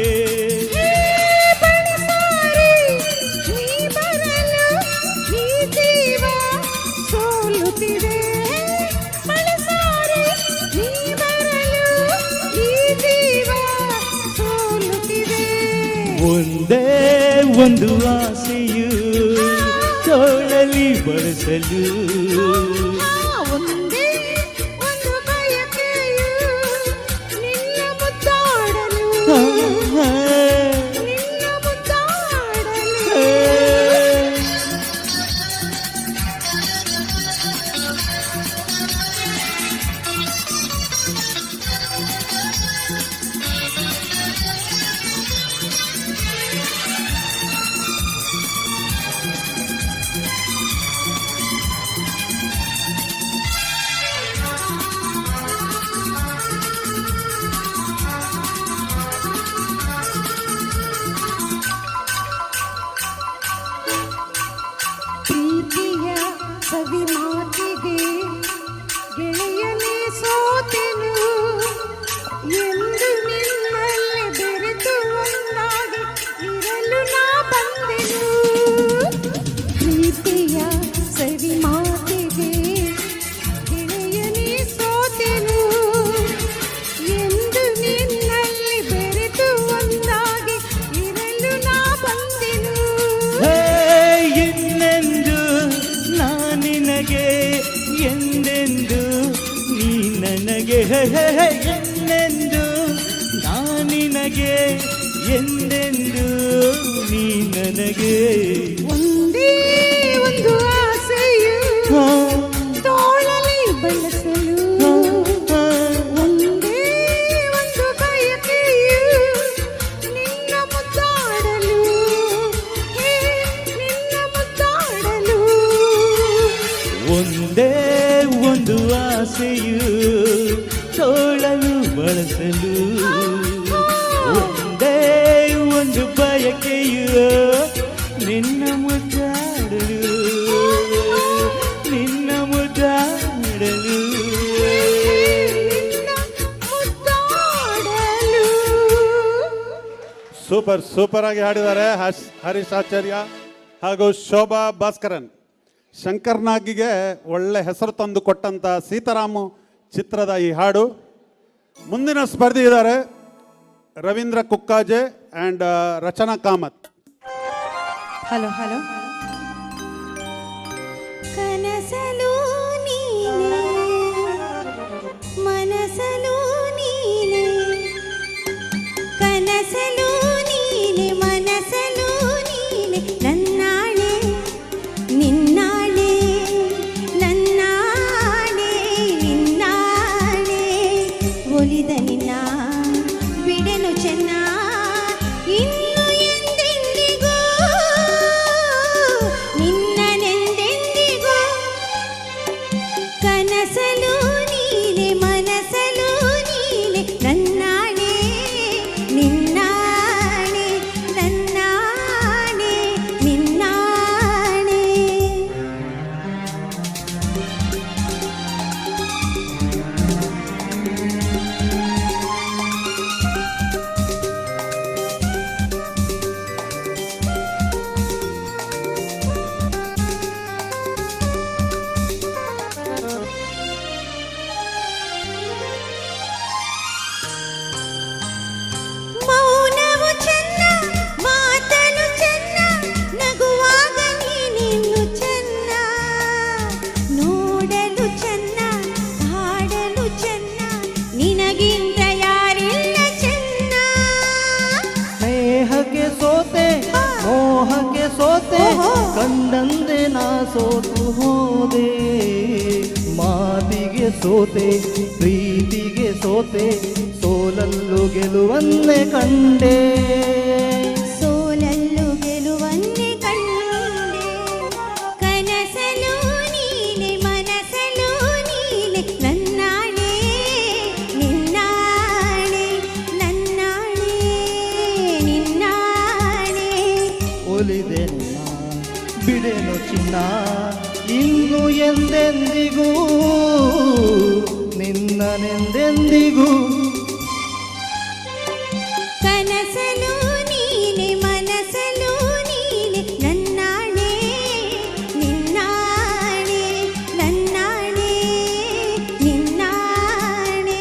Speaker 9: ನೀ ಬರಲು ಈ ಜೀವ ಸೋಲುತ್ತಿದೆ. ಮಳೆಸಾರೆ ನೀ ಬರಲು ಈ ಜೀವ ಸೋಲುತ್ತಿದೆ.
Speaker 7: ಒಂದೇ ಒಂದು ಆಸೆಯು ತೋಳಲಿ ಬಳಸಲು.
Speaker 9: ಒಂದೇ ಒಂದು ಬಯಕೆಯು ನಿನ್ನ ಮುದ್ದಾಡಲು, ನಿನ್ನ ಮುದ್ದಾಡಲು. ಪ್ರೀತಿಯ ಸವಿ ಮಾತಿಗೆ ಗೆಳೆಯನೇ ಸೋತೆನು. ಎಂದು ನಿನ್ನಲ್ಲಿ ಬೆರೆತು ಒಂದಾಗಿ ಇರಲು ನಾ ಬಂದೆನು. ಪ್ರೀತಿಯ ಸವಿ ಮಾತಿಗೆ ಗೆಳೆಯನೇ ಸೋತೆನು. ಎಂದು ನಿನ್ನಲ್ಲಿ ಬೆರೆತು ಒಂದಾಗಿ ಇರಲು ನಾ ಬಂದೆನು.
Speaker 7: ಹೇ, ಇನ್ನೆಂದು ನಾ ನಿನಗೆ, ಎಂದೆಂದು ನೀ ನನಗೆ. ಹೇ, ಹೇ, ಹೇ, ಎಂದೆಂದು ನಾ ನಿನಗೆ, ಎಂದೆಂದು ನೀ ನನಗೆ.
Speaker 9: ಒಂದೇ ಒಂದು ಆಸೆಯು ತೋಳಲಿ ಬಳಸಲು. ಒಂದೇ ಒಂದು ಬಯಕೆಯು ನಿನ್ನ ಮುದ್ದಾಡಲು. ಹೇ, ನಿನ್ನ ಮುದ್ದಾಡಲು.
Speaker 7: ಒಂದೇ ಒಂದು ಆಸೆಯು ತೋಳಲು ಬಳಸಲು. ಒಂದೇ ಒಂದು ಬಯಕೆಯು ನಿನ್ನ ಮುದ್ದಾಡಲು, ನಿನ್ನ ಮುದ್ದಾಡಲು.
Speaker 9: ನಿನ್ನ ಮುದ್ದಾಡಲು.
Speaker 5: ಸೂಪರ್, ಸೂಪರ್ ಆಗಿ ಹಾಡಿದ್ದಾರೆ ಹರೀಶ್ ಆಚಾರ್ಯ ಹಾಗೂ ಶೋಭಾ ಭಾಸ್ಕರನ್. ಶಂಕರ್ ನಾಗಿಗೆ ಒಳ್ಳೆ ಹೆಸರು ತಂದು ಕೊಟ್ಟಂತ ಸೀತಾರಾಮು ಚಿತ್ರದ ಈ ಹಾಡು. ಮುಂದಿನ ಸ್ಪರ್ಧಿ ಇದ್ದಾರೆ Ravindra Kukkaje and Rachana Kamath.
Speaker 9: Hello, hello.
Speaker 10: ಕನಸಲು ನೀನೆ, ಮನಸಲು ನೀನೆ. ಕನಸಲು ನೀನೆ, ಮನಸಲು ನೀನೆ. ನನ್ನಾಣೆ ನಿನ್ನಾಣೆ, ನನ್ನಾಣೆ ನಿನ್ನಾಣೆ. ಒಲಿದ ನಿನ್ನ ಬಿಡೆನು ಚೆನ್ನ, ಇನ್ನು ಎಂದೆಂದಿಗೂ ನಿನ್ನನೆಂದೆಂದಿಗೂ. ಕನಸಲು ನೀನೆ, ಮನಸಲು ನೀನೆ. ನನ್ನಾಣೆ ನಿನ್ನಾಣೆ, ನನ್ನಾಣೆ ನಿನ್ನಾಣೆ. ಮೌನವು ಚೆನ್ನ, ಮಾತನು ಚೆನ್ನ, ನಗುವಾಗ ನೀನಿನ್ನು ಚೆನ್ನ. ನೋಡಲು ಚೆನ್ನ, ಹಾಡಲು ಚೆನ್ನ, ನಿನಗಿಂತ ಯಾರಿಲ್ಲ ಚೆನ್ನ.
Speaker 6: ಸ್ನೇಹಕ್ಕೆ ಸೋತೆ, ಮೋಹಕ್ಕೆ ಸೋತೆ, ಕಂಡಂದೆ ನಾ ಸೋತು ಹೋದೆ. ಮಾತಿಗೆ ಸೋತೆ, ಪ್ರೀತಿಗೆ ಸೋತೆ, ಸೋಲಲ್ಲು ಗೆಲುವನ್ನೇ ಕಂಡೆ.
Speaker 10: ಸೋಲಲ್ಲು ಗೆಲುವನ್ನೇ.
Speaker 6: ಬಿಡೆನು ಚಿನ್ನ ಇನ್ನು ಎಂದೆಂದಿಗೂ ನಿನ್ನನೆಂದೆಂದಿಗೂ.
Speaker 9: ಕನಸಲು ನೀನೆ ಮನಸಲು ನೀನೆ ನನ್ನಾಣೆ ನಿನ್ನಾಣೆ ನನ್ನಾಣೆ ನಿನ್ನಾಣೆ.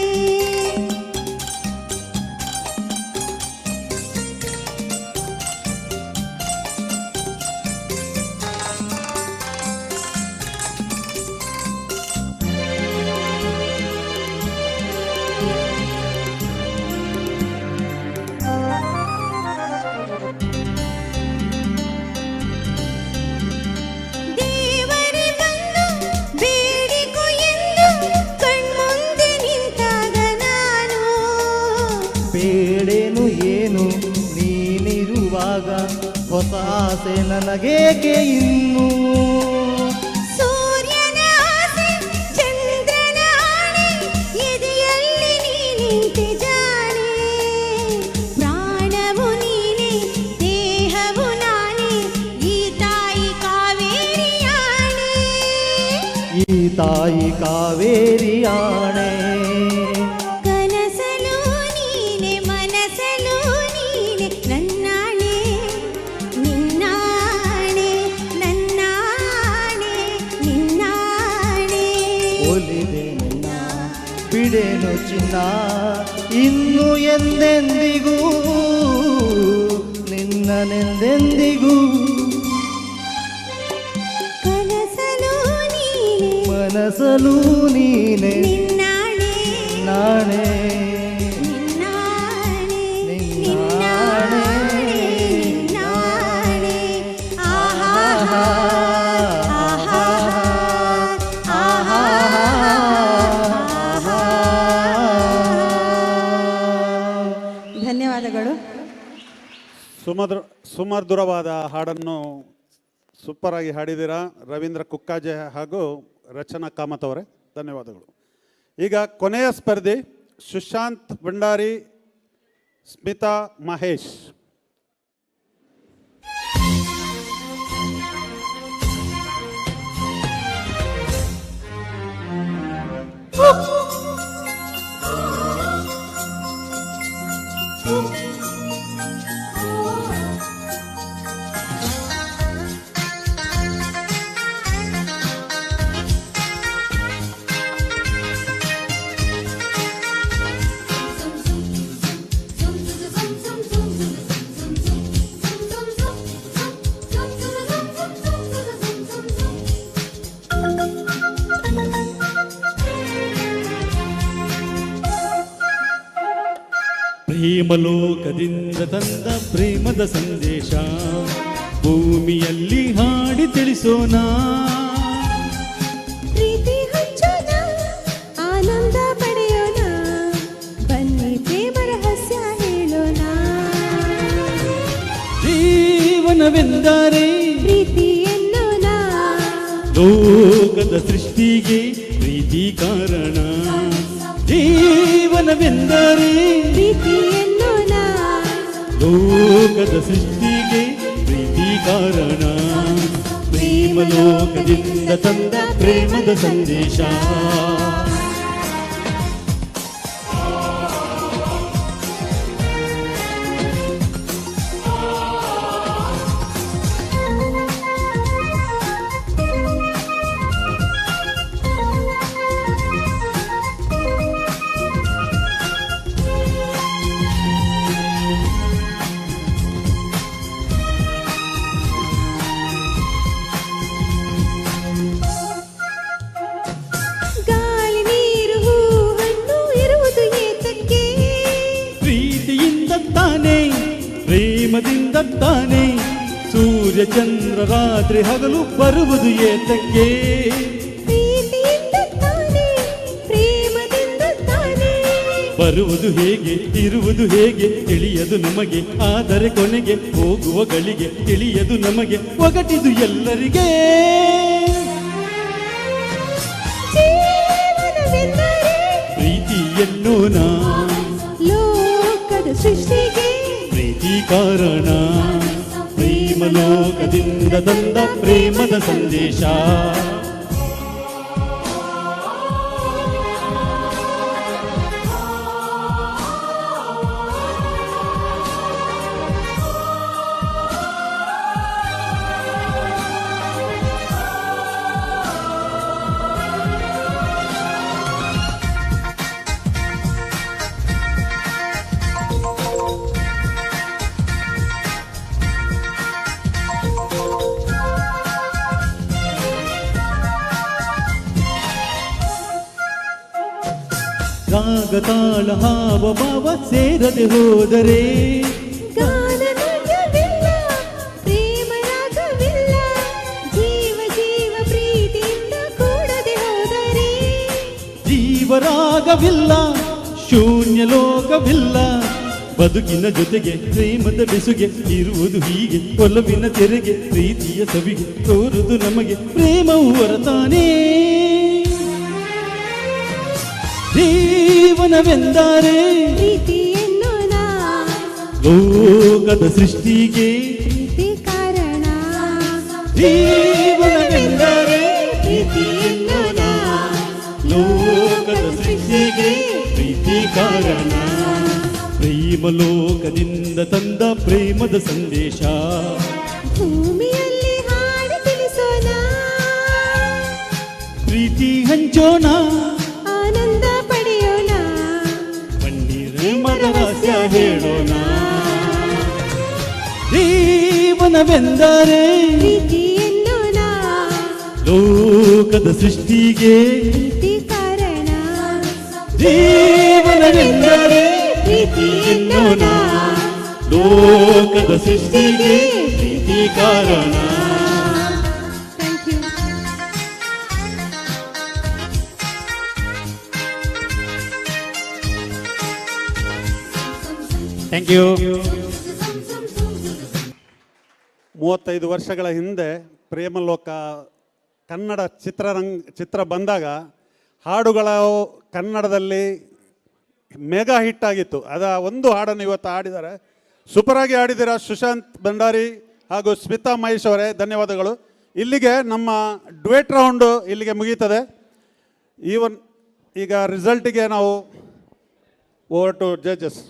Speaker 9: ದೇವರೇ ಬಂದು ಬೇಡಿಕೊ ಎಂದು ಕಣ್ಮುಂದೆ ನಿಂತಾಗ ನಾನು
Speaker 6: ಬೇಡೇನು ಏನು ನೀನಿರುವಾಗ, ಹೊಸ ಆಸೆ ನನಗೇಕೆ ಇನ್ನು?
Speaker 9: ಸೂರ್ಯನ ಆಸೆ ಚಂದ್ರನ ಆಣೆ ಎದೆಯಲ್ಲಿ ನೀನಿಂತೆ ಜಾಣೆ, ಪ್ರಾಣವು ನೀನೆ ದೇಹವು ನಾನೇ ಈ ತಾಯಿ ಕಾವೇರಿಯಾಣೆ.
Speaker 6: ಈ ತಾಯಿ ಕಾವೇರಿಯಾಣೆ.
Speaker 9: ಕನಸಲು ನೀನೆ ಮನಸಲು ನೀನೆ ನನ್ನಾಣೆ ನಿನ್ನಾಣೆ ನನ್ನಾಣೆ ನಿನ್ನಾಣೆ.
Speaker 6: ಒಲಿದೆ ನಿನ್ನ ಬಿಡೆನು ಚಿನ್ನ ಇನ್ನು ಎಂದೆಂದಿಗೂ ನಿನ್ನನೆಂದೆಂದಿಗೂ.
Speaker 9: ಕನಸಲು ನೀನೆ
Speaker 6: ಮನಸಲು ನೀನೆ
Speaker 9: ನಿನ್ನಾಣೆ
Speaker 6: ನಾಣೆ
Speaker 9: ನಿನ್ನಾಣೆ
Speaker 6: ನಿನ್ನಾಣೆ
Speaker 9: ನಿನ್ನಾಣೆ ನಿನ್ನಾಣೆ ಆಹಾ ಆಹಾ ಆಹಾ ಆಹಾ.
Speaker 11: ಧನ್ಯವಾದಗಳು.
Speaker 5: ಸುಮಧುರವಾದ ಹಾಡನ್ನು ಸೂಪರಾಗಿ ಹಾಡಿದ್ದೀರಾ ರವೀಂದ್ರ ಕುಕ್ಕಾಜೆ ಹಾಗೂ ರಚನಾ ಕಾಮತ್ ಅವರೇ, ಧನ್ಯವಾದಗಳು. ಈಗ ಕೊನೆಯ ಸ್ಪರ್ಧಿ ಸುಶಾಂತ್ ಭಂಡಾರಿ, ಸ್ಮಿತಾ ಮಹೇಶ್.
Speaker 7: ಪ್ರೇಮಲೋಕದಿಂದ ತಂದ ಪ್ರೇಮದ ಸಂದೇಶ ಭೂಮಿಯಲ್ಲಿ ಹಾಡಿ ತಿಳಿಸೋಣ.
Speaker 9: ಪ್ರೀತಿ ಹಂಚೋಣ ಆನಂದ ಪಡೆಯೋಣ, ಬನ್ನಿ ಪ್ರೇಮ ರಹಸ್ಯ ಹೇಳೋಣ.
Speaker 7: ಜೀವನವೆಂದರೆ
Speaker 9: ಪ್ರೀತಿ ಎನ್ನೋಣ.
Speaker 7: ಲೋಕದ ಸೃಷ್ಟಿಗೆ ಪ್ರೀತಿ ಕಾರಣ. ಜೀವನವೆಂದರೆ
Speaker 9: ಪ್ರೀತಿ ಎನ್ನೋಣ.
Speaker 7: ಲೋಕದ ಸೃಷ್ಟಿಗೆ ಪ್ರೀತಿ ಕಾರಣ. ಪ್ರೇಮಲೋಕದಿಂದ ತಂದ ಪ್ರೇಮದ ಸಂದೇಶ.
Speaker 9: ಗಾಳಿ ನೀರು ಹೂ ಹಣ್ಣು ಇರುವುದು ಏತಕ್ಕೆ?
Speaker 7: ಪ್ರೀತಿಯಿಂದ ತಾನೇ, ಪ್ರೇಮದಿಂದ ತಾನೇ ಸೂರ್ಯ ಚಂದ್ರ ರಾತ್ರಿ ಹಗಲು ಬರುವುದು ಏತಕ್ಕೆ?
Speaker 9: ಪ್ರೀತಿಯಿಂದ ತಾನೇ ಪ್ರೇಮದಿಂದ ತಾನೇ
Speaker 7: ಬರುವುದು ಹೇಗೆ ಇರುವುದು ಹೇಗೆ ತಿಳಿಯದು ನಮಗೆ, ಆದರೆ ಕೊನೆಗೆ ಹೋಗುವ ಗಳಿಗೆ ತಿಳಿಯದು ನಮಗೆ, ಒಗಟಿದು ಎಲ್ಲರಿಗೆ.
Speaker 9: ಜೀವನವೆಂದರೆ
Speaker 7: ಪ್ರೀತಿ ಎನ್ನೋಣ.
Speaker 9: ಲೋಕದ ಸೃಷ್ಟಿಗೆ
Speaker 7: ಪ್ರೀತಿ ಕಾರಣ. ಪ್ರೇಮ ಲೋಕದಿಂದ ತಂದ ಪ್ರೇಮದ ಸಂದೇಶ. ರಾಗ ತಾಳ ಹಾವ ಭಾವ ಸೇರದೆ ಹೋದರೆ,
Speaker 9: ಗಾನ ನಾಟ್ಯವಿಲ್ಲ, ಪ್ರೇಮ ರಾಗವಿಲ್ಲ, ಜೀವ ಜೀವ ಪ್ರೀತಿಯಿಂದ ಕೂಡದೆ ಹೋದರೆ,
Speaker 7: ಜೀವರಾಗವಿಲ್ಲ, ಶೂನ್ಯ ಲೋಕವಿಲ್ಲ. ಬದುಕಿನ ಜೊತೆಗೆ ಪ್ರೇಮದ ಬೆಸುಗೆ ಇರುವುದು ಹೀಗೆ. ಒಲವಿನ ತೆರೆಗೆ ಪ್ರೀತಿಯ ಸವಿಗೆ ತೋರುದು ನಮಗೆ ಪ್ರೇಮವು ಹೊರತಾನೇ. ಜೀವನವೆಂದರೆ
Speaker 9: ಪ್ರೀತಿ ಎನ್ನೋಣ,
Speaker 7: ಲೋಕದ ಸೃಷ್ಟಿಗೆ
Speaker 9: ಪ್ರೀತಿ ಕಾರಣ.
Speaker 7: ಜೀವನವೆಂದರೆ
Speaker 9: ಪ್ರೀತಿ ಎನ್ನೋಣ,
Speaker 7: ಲೋಕದ ಸೃಷ್ಟಿಗೆ ಪ್ರೀತಿ ಕಾರಣ. ಪ್ರೇಮ ಲೋಕದಿಂದ ತಂದ ಪ್ರೇಮದ ಸಂದೇಶ.
Speaker 9: ಭೂಮಿಯಲ್ಲಿ ಹಾಡಿ ತಿಳಿಸೋಣ,
Speaker 7: ಪ್ರೀತಿ ಹಂಚೋಣ,
Speaker 9: ಆನಂದ ಪಡೆಯೋಣ,
Speaker 7: ಬನ್ನಿ ಪ್ರೇಮದ ರಹಸ್ಯ ಹೇಳೋಣ. ಜೀವನವೆಂದರೆ
Speaker 9: ಪ್ರೀತಿ ಎನ್ನೋಣ,
Speaker 7: ಲೋಕದ ಸೃಷ್ಟಿಗೆ
Speaker 9: ಪ್ರೀತಿ ಕಾರಣ.
Speaker 7: ಜೀವನವೆಂದರೆ
Speaker 9: ಪ್ರೀತಿ ಎನ್ನೋಣ,
Speaker 7: ಲೋಕದ ಸೃಷ್ಟಿಗೆ ಪ್ರೀತಿ ಕಾರಣ.
Speaker 9: Thank you.
Speaker 5: Thank you. 35 ವರ್ಷಗಳ ಹಿಂದೆ ಪ್ರೇಮಲೋಕ ಕನ್ನಡ ಚಿತ್ರರಂಗ ಚಿತ್ರ ಬಂದಾಗ ಹಾಡುಗಳ ಕನ್ನಡದಲ್ಲಿ ಮೆಗಾ ಹಿಟ್ ಆಗಿತ್ತು. ಅದ ಒಂದು ಹಾಡನ್ನು ಇವತ್ತು ಹಾಡಿದ್ದಾರೆ. ಸೂಪರಾಗಿ ಹಾಡಿದ್ದೀರಾ ಸುಶಾಂತ್ ಭಂಡಾರಿ ಹಾಗೂ ಸ್ಮಿತಾ ಮಹೇಶ್ ಅವರೇ, ಧನ್ಯವಾದಗಳು. ಇಲ್ಲಿಗೆ ನಮ್ಮ ಡ್ಯುಯೆಟ್ ರೌಂಡು ಇಲ್ಲಿಗೆ ಮುಗೀತದೆ. ಈವನ್ ಈಗ ರಿಸಲ್ಟಿಗೆ ನಾವು ಓವರ್ ಟು ಜಡ್ಜಸ್.